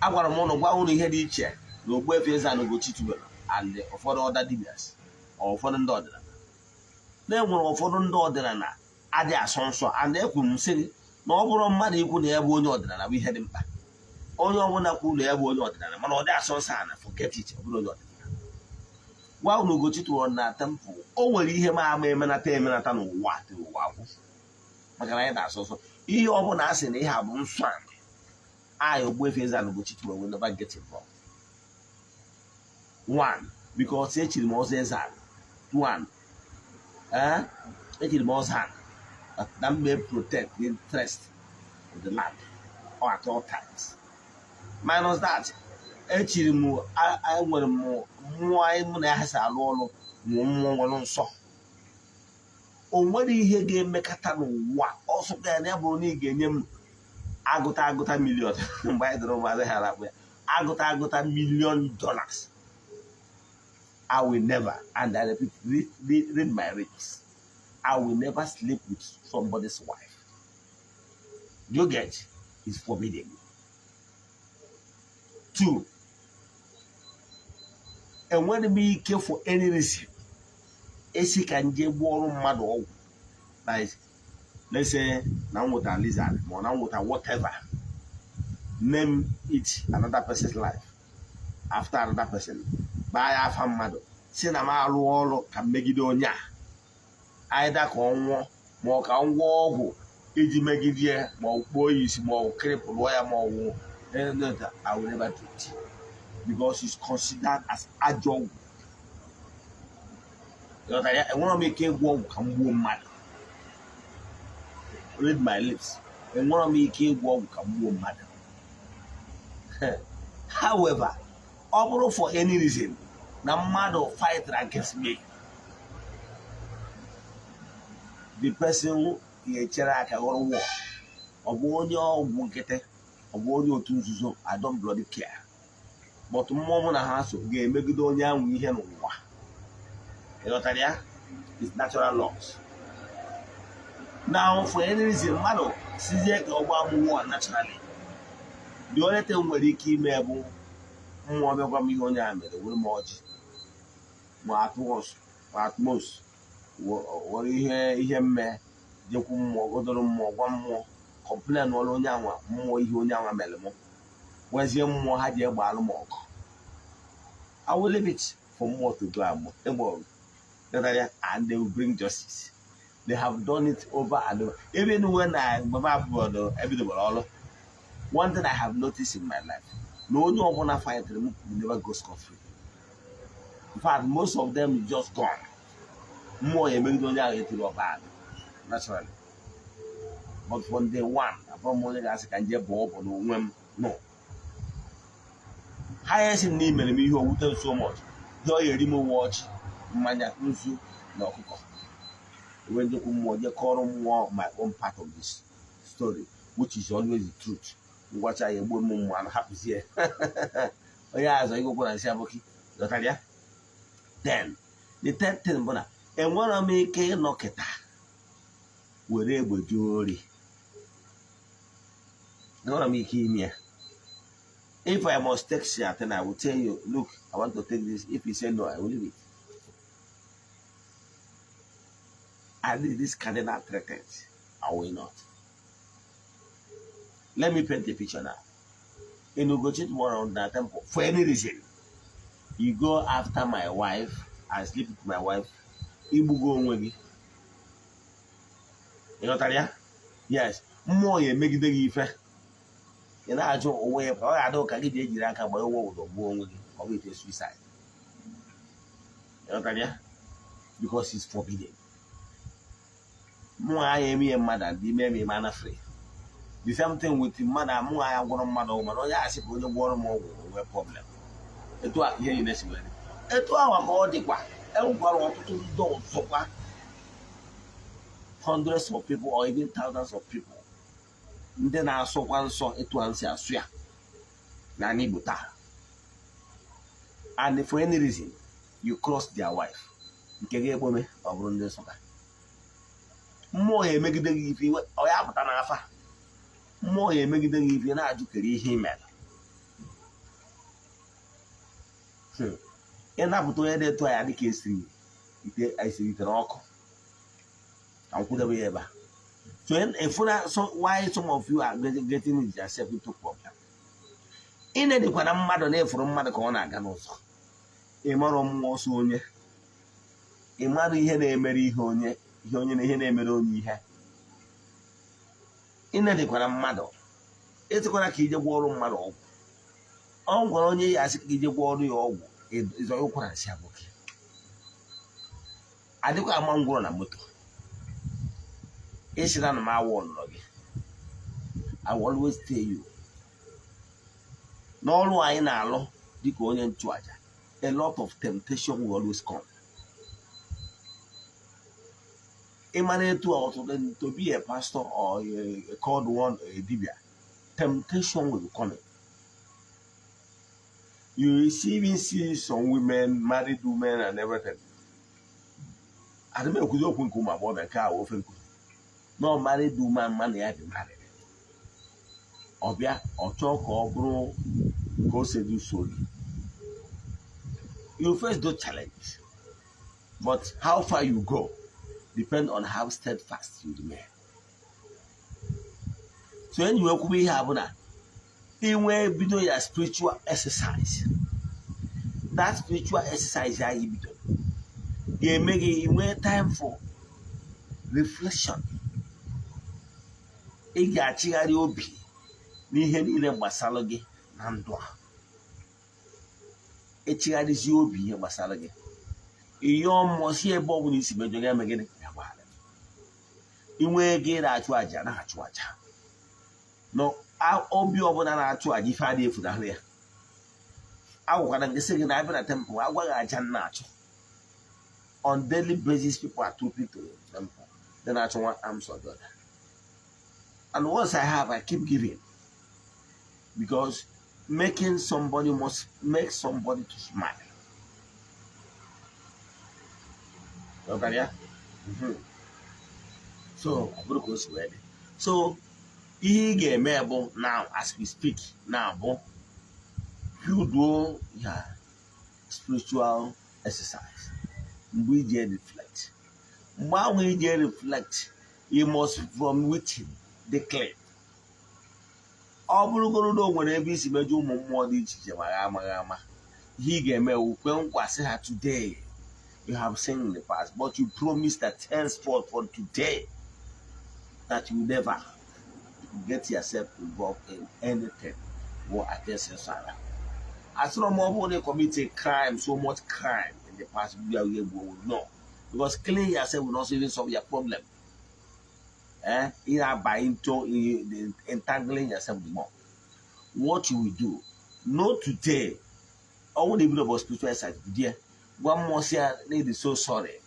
Agwara m ụnụ gwa ụnụ ihe dị iche na Ogbuefi Eze-Ana Ugochi tubelu and ụfọdụ other dibias or ụfọdụ ndị ọdịnala na-enwere. Ụfọdụ ndị ọdịnala adịghị asọ nsọ, and ekwuru m sị gị na ọ bụrụ mmadụ ikwu na ya bụ onye ọdịnala bụ ihe dị mkpa. Onye ọbụla kwuru na ya bụ onye ọdịnala mana ọ dị asọ nsọ ana, forget it, ọ bụrụ onye ọdịnala. Gwa unu Ugochi tụrụ na temple o nwere ihe ma ama emenata emenata n'ụwa dị ụwa gwụ maka na anyị na-asọ nsọ. Ihe ọbụla a sị na ihe a bụ nsọ ala anyị, Ogbuefi Eze-Ana Ugochi tụrụ will never get involved. One, because echiri m ọzọ eze ala. One, echiri m ọzọ ala that may protect the interest of the land at all times. Minus that, echiri m enwere m mmụọ anyị mụ na ya si alụ ọrụ mụọ mmụọ nwere nsọ. O nwere ihe ga-emekata n'ụwa ọsọ ya na ya bụrụ na ị ga-enye m agụta agụta million mgbe anyị dụrụ ụmụazị ha akpụ ya agụta agụta million dollars, I will never, and I repeat, read my lips, I will never sleep with somebody's wife. You get? It's forbidden. Two, enwere m ike for any reason esi ka nje gbuo ọrụ mmadụ ọgwụ, like let's say na m nweta lizard ma ọ na m nweta whatever, name it, another person's life after another person, baa ya afa mmadụ si na m arụ ọrụ ka m megide onye a, either ka ọ nwụọ ma ọ ka m gwọọ ọgwụ iji megide ya ma ọ kpuo ya isi ma ọ cripple ya ma ọ wụ, I will never do it because it's considered as ajọ ọgwụ. Ịghọtara ya? Enwere m ike ịgwọ ọgwụ ka m gbuo mmadụ. Read my lips. Enwerọ m ike ịgwọ ọgwụ ka m gbuo mmadụ. However, ọ bụrụ for any reason na mmadụ fight against me, the person ga-echere aka ghọrọ war. Ọ bụ onye ọgwụ nkịtị, ọ bụ onye otu nzuzo, I don't bloody care, but mmụọ mụ na ha so ga-emegide onye ahụ ihe n'ụwa. Ịghọtara ya? It's natural laws. Now, for any reason mmadụ sizie ka ọ gbaa m war naturally, the only thing nwere ike ime bụ mmụọ bịakwa m ihe onye a mere, were m ọjị ma atmos ma atmos were ihe mme jekwu mmụọ, godoro mmụọ, gwa mmụọ, complain ọrụ onye anwa mmụọ ihe onye anwa mere mụ, gwazie mmụọ ha ji egbe alụ m ọgụ. I will leave it for mmụọ to go and egbe ọgụ, and they will bring justice. They have done it over and over, even when I, mgbe m abụbọdụ ebidobara ọrụ. One thing I have noticed in my life, na onye ọbụla fightịrị m will never go scot free. In fact, most of them just gone. Mmụọ ya emegide onye ahụ etiri ọba naturally. But from day one, abụrụ m onye ga-asị ka nje bụọ ọbụ n'onwe m. No highest na imere m ihe owute so much, ihe ọ ya eri m uwe ọchị, mmanya, nzu na ọkụkọ. Enwe njekwu mmụọ, je kọrọ mmụọ my own part of this story, which is always the truth. Ngwacha ya, egbuo m mmụọ anụ, hapụzie onye azọ igokwu na nsị abụkị. Ghọtara ya? Then the third thing bụ na enwere m ike ịnọkịta were egbe juo ori. Enwere m ike ime ya. If I must take something, I will tell you, "Look, I want to take this." If you say no, I will leave it. And this cardinal threat, I will not. Let me paint the picture now. In Ugochi tomorrow on the temple, for any reason, you go after my wife and sleep with my wife, igbugo onwe gị. Ị ghọtara ya? Yes, mmụọ ya emegide gị ife. Ị na-ajụ onwe ya ka ọ ga-adị ka gị ji ejiri aka gbaa ụgwọ ụdọ gbuo onwe gị, ọ bụ ite suicide. Ị ghọtara ya? Because it's forbidden. Mmụọ anya eme ihe mmadụ and ime eme ime ana free. The same thing with mmadụ, amụọ anya gwọrọ mmadụ ọgwụ, mana onye asị ka onye gwọrọ m ọgwụ nwee problem. Etu a ihe niile si were etu ahụ ka ọ dịkwa. Enwekwara ọtụtụ ndị ọzọkwa, hundreds of people or even thousands of people, ndị na-asụkwa nsọ etu a si asụ ya n'ala Igbo taa, and for any reason you cross their wife, nke gị ekpome, ọ bụrụ ndị Nsụka, mmụọ ya emegide gị ife, ọ ya apụta n'afa. Mmụọ ya emegide gị ife, na-ajụ kere ihe ị mere. Ịnapụta onye dị etu a ya dịka esiri ite, esiri ite n'ọkụ, ka m kwudebe ya ebe a. So ịfụna, so why some of you are getting yourself into problem. Ị na-edikwa na mmadụ na-efuru mmadụ ka ọ na-aga n'ụzọ, ị marọ mmụọ so onye, ị mara ihe na-emere ihe onye, ihe onye na ihe na-emere onye ihe. Ị na-edikwara mmadụ, ịtụkwara ka ije gwọọrụ mmadụ ọgwụ. Ọ gwara onye ya asị ka ije gwọọrụ ya ọgwụ, ịzọ ụkwara nsị abụghị adịkwa ama ngwụrọ na moto ịsịra na m awụ ọnụrọ gị. I will always tell you, n'ọrụ anyị na-alụ dịka onye nchụaja, a lot of temptation will always come. Ị mara etu a ọtụtụ, to be a pastor or a called one, a dibia, temptation will come. You will see, even see some women, married women and everything. Adị m ekwuzi okwu nke ụmụ agbọghọbịa, nke a ofe nkuzi. No married woman, mana ya dị married, ọ bịa, ọ chọọ ka ọ bụrụ ka o seduce gị. You face those challenges, but how far you go depend on how steadfast you remain. So enyi wee kwube ihe a bụ na inwe bido ya spiritual exercise, that spiritual exercise anyị bido ga-eme gị inwe time for reflection. Ị ga-achịgharị obi n'ihe niile gbasara gị na ndụ a. Echigharịzi obi ihe gbasara gị, ịyọọ mmụọ si ebe ọ bụla isi mejọ gị, eme gịnị, ya gbaghara. Inwe ego ị na-achụ àjà, na-achụ àjà. Na obi ọbụla na-achụ aja, ife adịghị efunahụ ya. Agwakwara gị sị gị na abịa na temple, agwaghị aja nna achụ. On daily basis, people are trooping to the temple. Then achụ one alms or the other, and once I have, I keep giving, because making somebody must make somebody to smile. Ghọtara ya? So ọ bụrụ ka o si wee dị, so ihe ị ga-eme bụ now, as we speak now, bụ build your spiritual exercise. Mgbe ije reflect, mgbe ahụ ije reflect, you must from within dị clean. Ọ bụrụgoro na o nwere ebe isi mejọ ụmụ mmụọ dị iche iche, ma ha amaghị ama, ihe ị ga-eme wụ kwe nkwa sị ha, today you have sinned in the past, but you promise that henceforth, from today, that you never get yourself involved in anything more against yourself. Asịrọ m ọ bụrụ na ị commit a crime, so much crime in the past, no, because killing yourself will not even solve your problem. Eh, ị na-aba into entangling yourself more. What you will do, no, today, ọ bụrụ na ibido about spiritual exercise, bido gwa mmụọ si ya na ịdị so sorry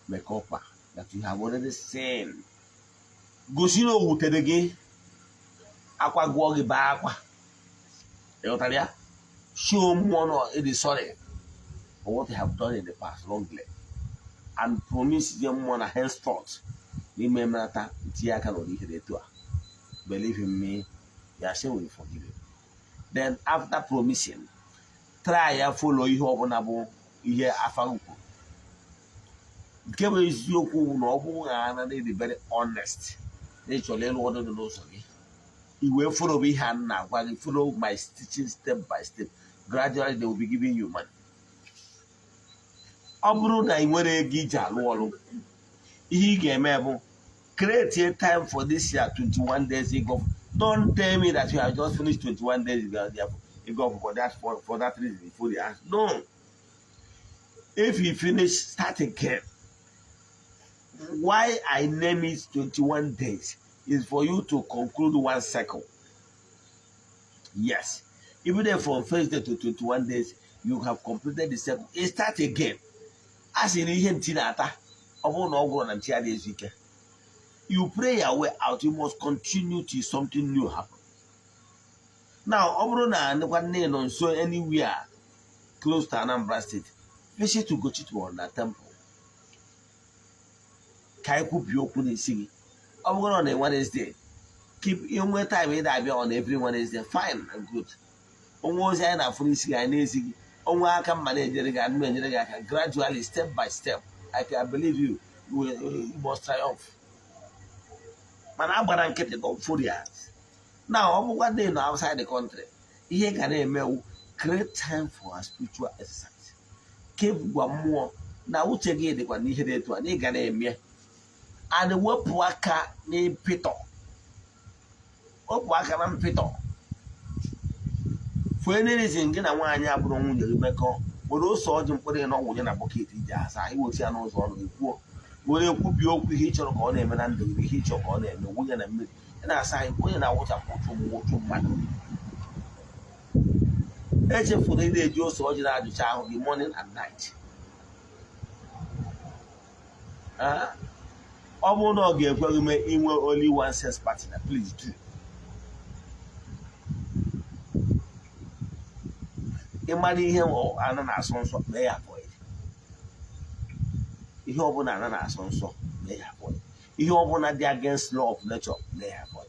maka ọkpa that you have already sinned. Gosi na o wutere gị, akwa gụọ gị, baa akwa. Ịghọtara ya? Show mmụọ na ịdị sorry for what you have done in the past wrongly, and promise je mmụọ na henceforth n'ime mnata ntinye aka n'ụdị ihe dị etu a. Believe in me, your sin will forgive you. Then after promising, try ya, follow ihe ọbụla bụ ihe afa kwuru. Nke bụ eziokwu bụ na ọ bụrụ na ana dị very honest na ị chọrọ ịlụ ọdụ dị n'ụzọ gị, i wee follow ihe a na-agwa gị, follow my teaching step by step, gradually they will be giving you money. Ọ bụrụ na ị nwere ego iji alụ ọrụ, ihe ị ga-eme bụ create a time for this year, 21 days ịgọ. Don't tell me that you have just finished 21 days ịgọ for that reason before they ask. No, if you finish, start again. Why I name it 21 days is for you to conclude one cycle. Yes, even if from first day to 21 days you have completed the cycle, you start again. A sị na ihe ntị na-ata, ọ bụrụ na ọ gwụrụ na ntị adịghị ezu ike, you pray your way out. You must continue till something new happen. Now, ọ bụrụ na ndịkwa nne nọ nso, anywhere close to Anambra State, visit Ugochi na temple ka anyị kwupie okwu n'isi gị. Ọ bụrụ na Wednesday, keep inwe time ị na-abịa on every Wednesday, fine and good. Onwe ozi anyị na-afụ n'isi gị, anyị na-ezi gị. Onwe aka mma na-enyere gị, anyị na-enyere gị aka gradually, step by step. I can believe you, you must triumph. Mana agbara nkịtị, don't fool. Now, ọ bụkwa ndị nọ outside the country, ihe ga na-emewu, create time for a spiritual exercise. Keep gwa mmụọ na uche gị dịkwa n'ihe dị etu a na ị ga na-eme, and wepụ aka n'mpịtọ, wepụ aka na mpịtọ. For any reason, gị na nwaanyị abụrụ nwunye gị mekọọ, were ose ọjị mkpụrụ na ọgwụ na bucket iji asa, iweta ya n'ụzọ ọnụ gị, kwuo, were kwubie okwu ihe ị chọrọ ka ọ na-eme na ndụ gị, ihe ị chọrọ ka ọ na-eme. Wunye na mmiri ị na-asa anyị, onye na-awụchapụ ụchụ ụchụ mmadụ. Echefuru ị na-eji ose ọjị na-ajụcha ahụ gị morning and night. Ah, ọ bụrụ na ọ ga-ekwe gị mee inwe only one sex partner, please do. Ịmara ihe ana na-asọ nsọ, mee ya avoid. Ihe ọbụla ana na-asọ nsọ, mee ya avoid. Ihe ọbụla dị against law of nature, mee ya avoid.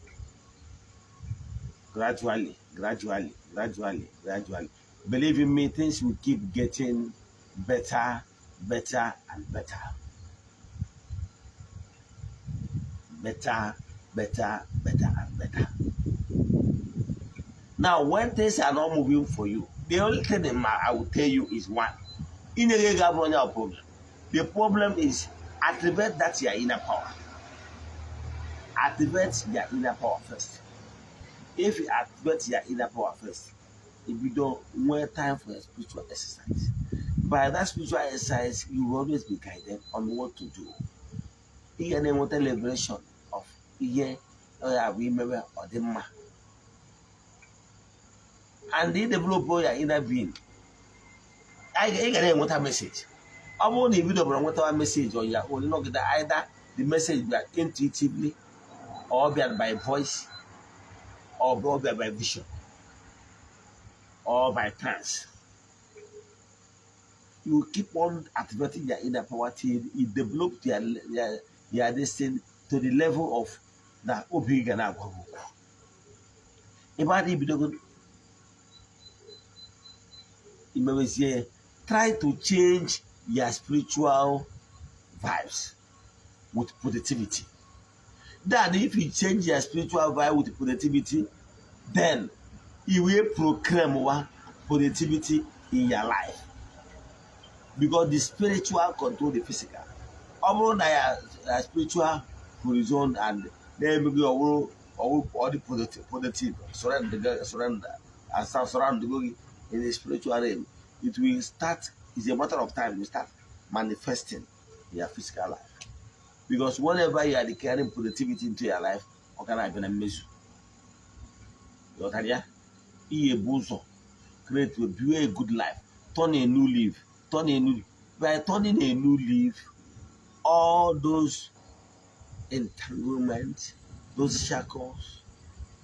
Gradually, gradually, gradually, gradually, believe in me, things will keep getting better, better and better, better, better, better and better. Now, when things are not moving for you, the only thing in my, I will tell you is one: inye gị ego abụrụ onye problem. The problem is activate that your inner power. Activate your inner power first. If you activate your inner power first, if you don't nwee time for your spiritual exercise, by that spiritual exercise, you will always be guided on what to do. Ihe na-enweta liberation of ihe ọ ya bụ imewe ọ dị mma. And ị develop ya inner being, ị ga na-enweta message. Ọ bụrụ na ị bidobara nwetawa message on your own, nọgide, either the message bịa intuitively or bịa by voice or bịa by vision or by trance, you keep on activating your inner power till you develop your this thing to the level of na obi ga na-agwa gị okwu. Ebe a ibidogo imewezie, try to change your spiritual vibes with positivity. Then if you change your spiritual vibe with positivity, then you will proclaim one positivity in your life, because the spiritual control the physical. Ọ bụrụ na ya spiritual horizon and na-emeghị ọwụrụ ọwụrụ ọ dị positive, surrender, surrender and surround gị in the spiritual realm, it will start, it's a matter of time, you start manifesting in your physical life, because whenever you are declaring positivity into your life, ọ ga na-abịa na mmezu. Ghọtara ya? Ihe bụ ụzọ create to build a good life, turn a new leaf, turn a new by turning a new leaf, all those entanglements, those shackles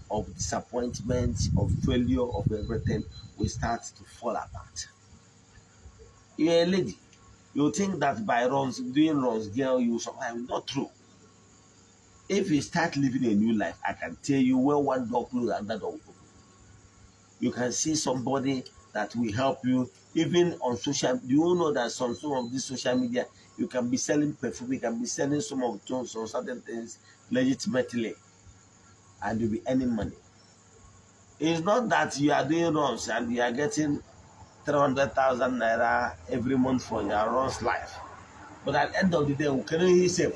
of disappointment, of failure, of everything will start to fall apart. You're a lady. You think that by runs, doing runs, girl, you will survive. Not true. If you start living a new life, I can tell you, when one door closes, another door will open. You can see somebody that will help you even on social. Do you know that some of this social media, you can be selling perfume, you can be selling some of those, some certain things legitimately, and you'll be earning money? It's not that you are doing runs and you are getting 300,000 naira every month for your runs life. But at the end of the day, can you say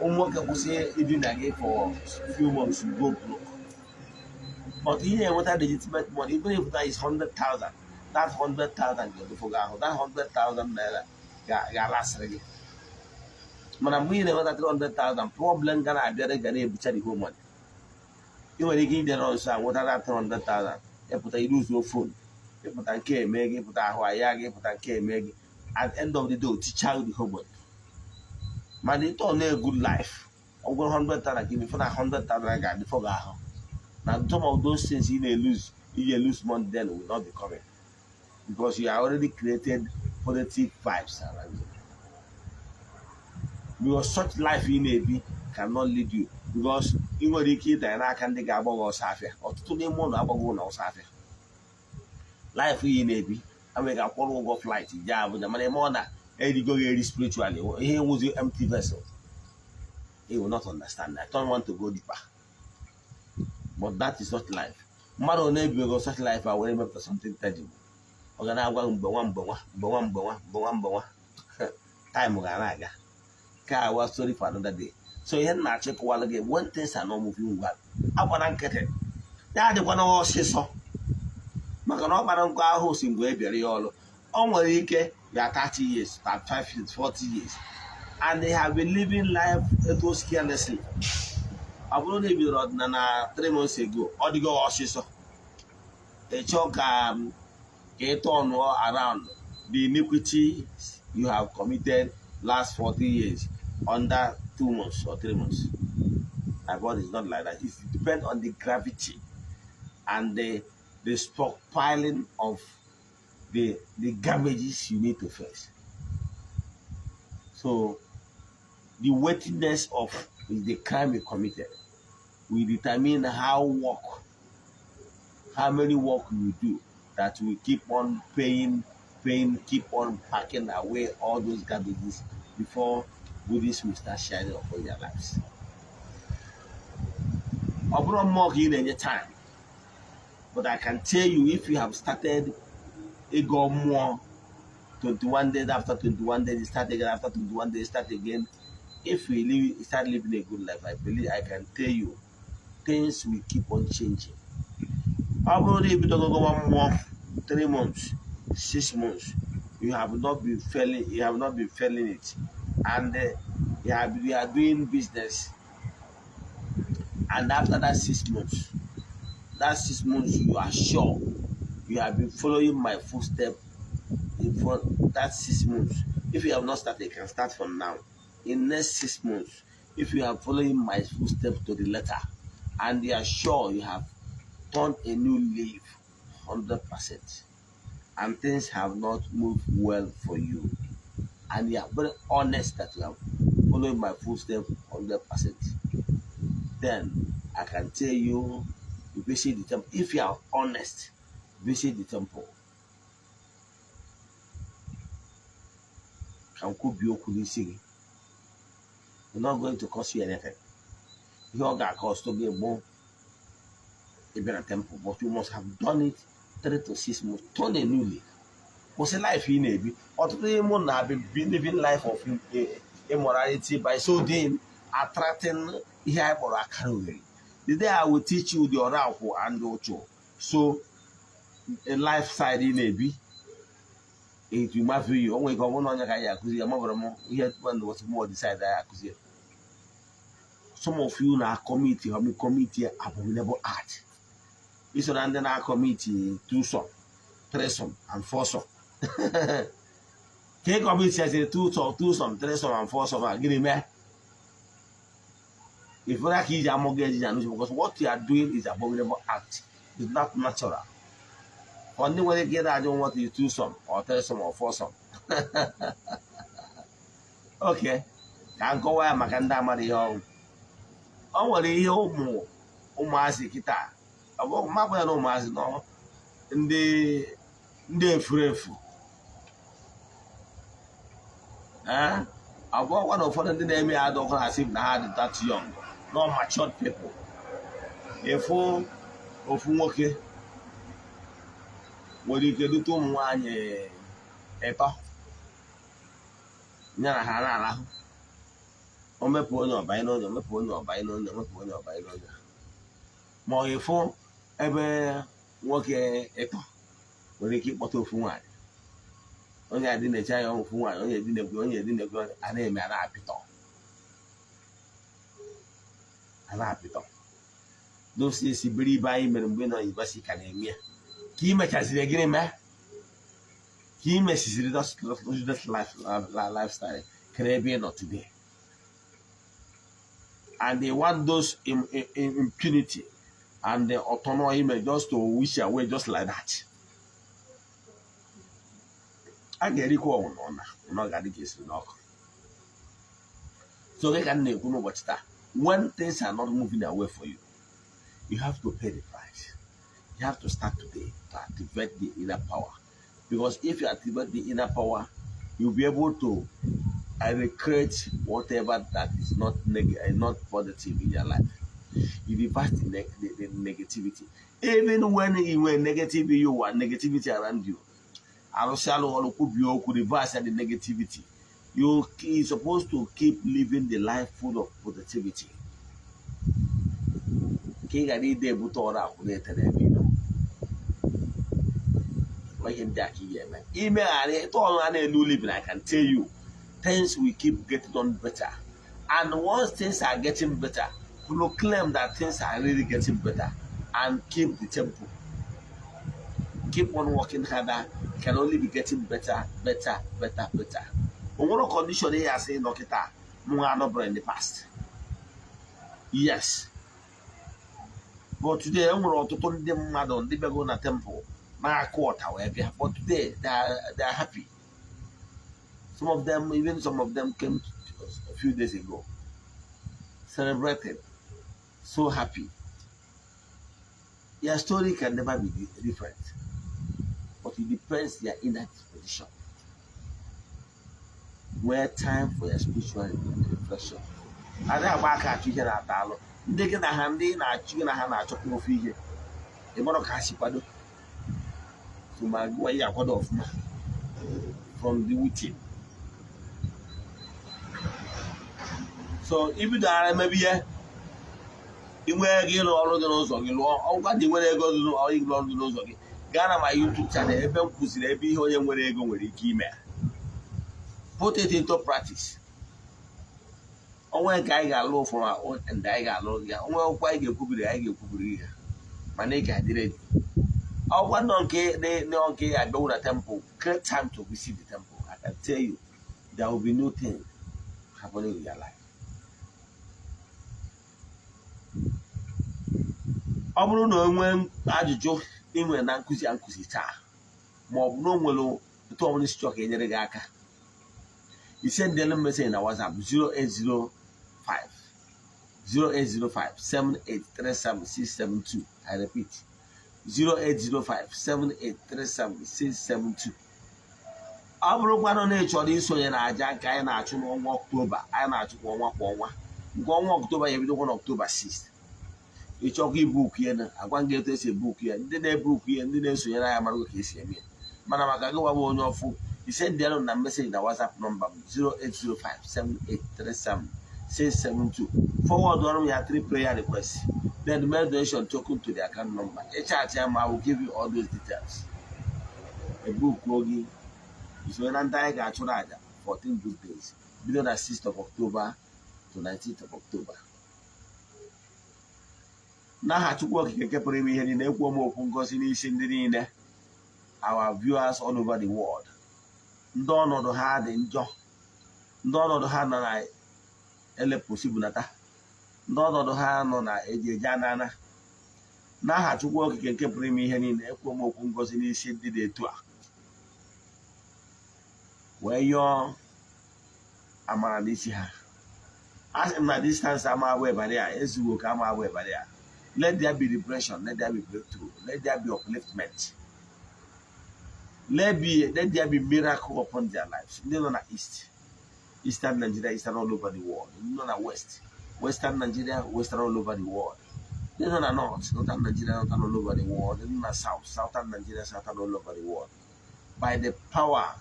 ụmụ nwoke kwụsị idina gị for few months, you go broke? But ihe enweta legitimate money, even if that is 100,000, that 100,000 ga-edofo gị ahụ, that 100,000 naira ga-alasịrị gị. Mana mgbe ị na-enweta 300,000, problem ga na-abịara, ga na-ebucha the whole money. Ị nwere ike ijere nso a nweta that 300,000, ịpụta iruzuo phone, ịpụta nke eme gị, ịpụta ahụ aya gị, ịpụta nke eme gị. At the end of the day, oticha the whole money. Mana ịtọ na a good life, ọ gwụrụ 100,000 ka imefu na 100,000 ga-adịfọ gị ahụ. Na some of those things ị na-elose, ị ga-lose money, then will not be coming, because you are already created positive vibes around you, because such life ị na-ebi cannot lead you, because ị nwere ike ịdanye n'aka ndị ga-agba gị ọsọ afịa. Ọtụtụ n'ime ụlọ agbaghị ụlọ ọsọ afịa. Life ị na-ebi enweghị akwụrụ ụgwọ flight jee Abuja, mana ime ọ na erigo gị eri spiritually, ihe nwụzi empty vessel. You will not understand. I don't want to go deeper, but that is not life. Mmadụ na-ebigo such life a were mepụta something tangible, ọ ga na-agwa mgbe nwa, mgbe nwa, mgbe nwa, mgbe nwa, mgbe nwa, mgbe nwa, time ga na-aga ka awa. Story for another day. So ihe m na-achọ ịkọwalụ gị, when things are not moving well, agbara nkịtị, ya adịkwana ọsịsọ, maka na ọ kpara nkụ ahụ si mgbe e bịara ya ọrụ. Ọ nwere ike ya 30 years, 35 years, 40 years, and they have been living life etu carelessly. Ọ bụrụ na e bidoro ọdịnala 3 months ago, ọ dịgo ọsịsọ ịchọ ka ị turn around the iniquity you have committed last 40 years under 2 months or 3 months. My God is not like that. It depends on the gravity and the stockpiling of the garbages you need to face. So the weightiness of the crime you committed will determine how many work you do that will keep on paying, paying, keep on packing away all those garbages before goodies will start shining upon your lives. Ọ bụrụ mmụọ ka ị na-enye time, but I can tell you, if you have started ịgọ mmụọ 21 days, after 21 days you start again, after 21 days start again, if you start living a good life, I believe I can tell you things will keep on changing. Ọ bụrụ na ibidogo gọwa mmụọ 3 months, 6 months, you have not been failing, you have not been failing it, and you are doing business, and after that 6 months That 6 months, you are sure you have been following my footstep for that 6 months. If you have not started, you can start from now. In next 6 months, if you are following my footsteps to the letter and you are sure you have turned a new leaf 100% and things have not moved well for you, and you are very honest that you have followed my footsteps 100%, then I can tell you, you visit the temple. If you are honest, visit the temple. Ka m kwubie okwu n'isi gị. It's not going to cost you anything. Ihe ọ ga-acost gị bụ ịbịa na temple, but you must have done it 3 to 6 months. Turn a new leaf. Kwụsị life ị na-ebi. Ọtụtụ ihe mụ na be living life of immorality, by so doing attracting ihe anyị kpọrọ akara oghere. The day I will teach you the oracle and the ụchụ, so a lifestyle ị na-ebi, it will marvel you. O nwere ike ọ bụrụ na onye ka anyị akụzi ya, mabụrụ m ihe mụọ decide anyị akụzi ya. Some of you na commit commit abominable act. Iso na ndị na-acommit twosome, threesome and foursome. Ka ị commit ya twosome, twosome, threesome and foursome a, gịnị mee ifụra ka iji amụ gị ejiji anụchi? Because what you are doing is abominable act. It's not natural. For ndị nwere ike ịda ajụ, what is twosome or threesome or foursome? Okay, ka nkọwa ya maka ndị amara ihe ọnwụ. O nwere ihe ụmụ ụmụazị kịta mapụ ya na ụmụazị nọ, ndị efuru efu. Ee, ọ bụrụkwa na ụfọdụ ndị na-eme ya adọkọ na asị na ha dị that young, no matured people. Efu ofu nwoke nwere ike dute ụmụ nwaanyị ịtọ ya na ha na-arahụ. O mepụ onye ọbanye n'onye, omepụ onye ọbanye n'onye, omepụ onye ọbanye n'onye. Ma ọ ịfụ ebe nwoke ịtọ nwere ike ịkpọta ofu nwaanyị, onye adị na-eche anya ofu nwaanyị, onye edinekwe, onye edinekwe, a na-eme, a na-apịtọ, a na-apịtọ. Those esi bere ibe anyị mere mgbe nọ university ka na-eme ya. Ka ị mechaziri, gịnị mee ka ị mesiziri that lifestyle kere ebe ị nọ today? And they want those impunity and the autonomy just to wish away just like that. A ga-erikwa ọnwụ na ọ ga-adị ka esiri n'ọkụ. So gị ka m na-ekwu n'ụbọchị taa, when things are not moving away for you, you have to pay the price. You have to start today to activate the inner power, because if you activate the inner power, you'll be able to recreate whatever that is not positive in your life. You reverse the negativity. Even when you were negative, you want negativity around you, arụsị alụ ọrụ, kwubie okwu, reverse the negativity. You supposed to keep living the life full of positivity ka ị ghara ide ebute ọrụ akwụ na-etere ebe ị nọ. Ihe ndị a ka ị ga-eme imegharị ịtụ ọrụ a na-elu living. I can tell you, things will keep getting on better, and once things are getting better, proclaim that things are really getting better and keep the tempo, keep on working harder. It can only be getting better, better, better, better. O nwere condition ị asị nọkịta mụ anọbụrụ in the past. Yes, but today e nwere ọtụtụ ndị mmadụ ndị bịago na temple na-akụ ọta wee bịa, but today they are happy. Some of them, even some of them came a few days ago, celebrated, so happy. Your story can never be different, but it depends your inner disposition. Nwee time for your spiritual reflection. Adị agba aka achụ ihe na-ata alụ. Ndị gị na ha, ndị na-achụ gị na ha na-achọkwa ofu ihe, ị mara ka ha si kwado. So ma gụwa ihe akwado ọfụma from the within. So ibidoghara emebe ihe, inwe ego ịrụ ọrụ dị n'ụzọ gị, lụọ ọgwa dị. Nwere ego dị ịrụ ọrụ dị n'ụzọ gị, gaa na my YouTube channel ebe m kwụsịrị ebe ihe onye nwere ego nwere ike ime. Put it into practice. Onwe nke anyị ga-alụ from our own end, anyị ga-alụ ya. Onwe okwu anyị ga-ekwubiri, anyị ga-ekwubiri ya. Mana ị ga-adị ready. Ọkwa nọ nke nọ nke ya abịanwu na temple, create time to visit the temple. I can tell you there will be new thing happening in your life. Ọ bụrụ na o nwee ajụjụ ị nwere na nkụzi a nkụzi taa, ma ọ bụ na o nwere otu ọbụla isi chọọ ka e nyere gị aka, i sendelu message na WhatsApp 0805 0805 7837 672. I repeat, 0805 7837 672. Ọ bụrụkwanụ na ị chọrọ isonye na aja nke anyị na-achụ n'ọnwa Ọktoba, anyị na-achụ kwa ọnwa kwa ọnwa, nke ọnwa Ọktoba ya ebidokwa n'Ọktoba 6. Ị chọkwa ibook ya, na agwa gị etu esi ebook ya. Ndị na-ebook ya, ndị na-esonyere anyị amarago ka esi eme ya. Mana maka gị nwa bụ onye ọfụ, i sendịalụ na message na WhatsApp nọmba m 0805 7837 672. Forward ọrụ m ya three prayer requests, then make donation token to the account number. Ị chat ya ma, I will give you all those details. Ebookuo gị, isonye na ndị anyị ga-achụrụ aja 14 good days, bido na 6th of October to 19th of October. N'aha Chukwu Okike nke pụrụ ime ihe niile, ekwuo m okwu ngozi n'isi ndị niile, our viewers all over the world, ndị ọnọdụ ha dị njọ, ndị ọnọdụ ha nọ na elepụsi bunata, ndị ọnọdụ ha nọ na eji eji anana. N'aha Chukwu Okike nke pụrụ ime ihe niile, ekwuo m okwu ngozi n'isi ndị dị etu a, wee yọọ amara n'isi ha. Asị m na distance ama abụ barrier, ezughị oke ama abụ barrier. Let there be liberation, let there be breakthrough, let there be upliftment, let there be miracle upon their lives. Ndị nọ na east, eastern Nigeria, eastern all over the world, ndị nọ na west, western Nigeria, western all over the world, ndị nọ na north, northern Nigeria, northern all over the world, ndị nọ na south, southern Nigeria, southern all over the world, by the power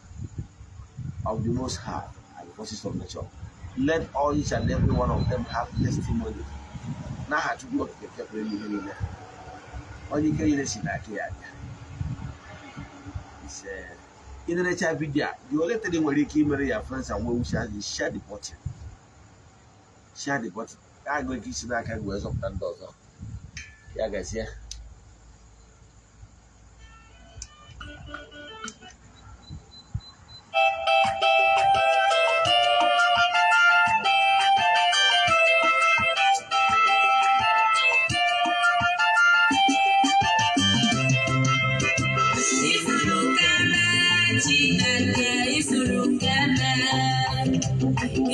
of the Most High and the forces of nature, let all, each and every one of them have testimony. N'aha Chukwu Okike nke pụrụ ime ihe niile, onye ike niile si n'aka ya abịa. Ise. Ị na-erecha video a, the only thing ị nwere ike imere ya friends and well wishers is share the button. Share the button. Ya nwere ike isi n'aka gị wee zọpụta ndị ọzọ. Ya gazie. Isuru keme Chineke, isuru keme.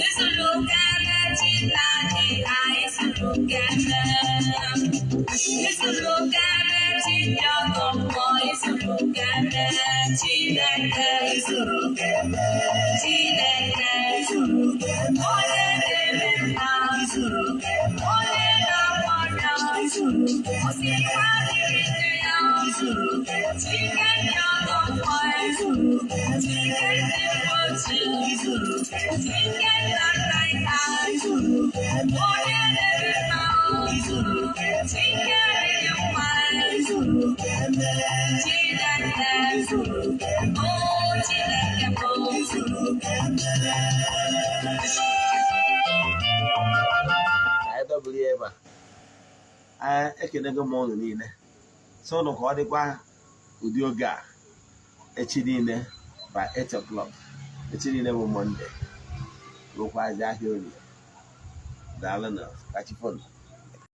Isuru keme Chineke, ha isuru keme. Isuru keme Chineke, isuru keme Chineke, isuru keme Chineke, isuru keme. Onye na-eme mma, isuru keme. Onye na-agwọ ọrịa, isuru keme. Osikwa dịrị nne ya, isuru keme. Chike ndị ọgọ mmụọ, isuru keme. Chike ndị mgbochi, isuru keme. Chike nna nna ya, isuru keme. Onye na-eme mma, isuru keme. Chike dị mma, isuru keme. Chineke, isuru keme. O Chineke bụ, isuru keme. Ka anyị dọbiri ya ebe a. Ee, ekenego m ụnụ niile, so ụnụ ka ọ dịkwa ụdị oge a echi niile by 8 o'clock. Echi niile bụ Monday, rụkwazi ahịa Orie. Daalụ na kachifonu.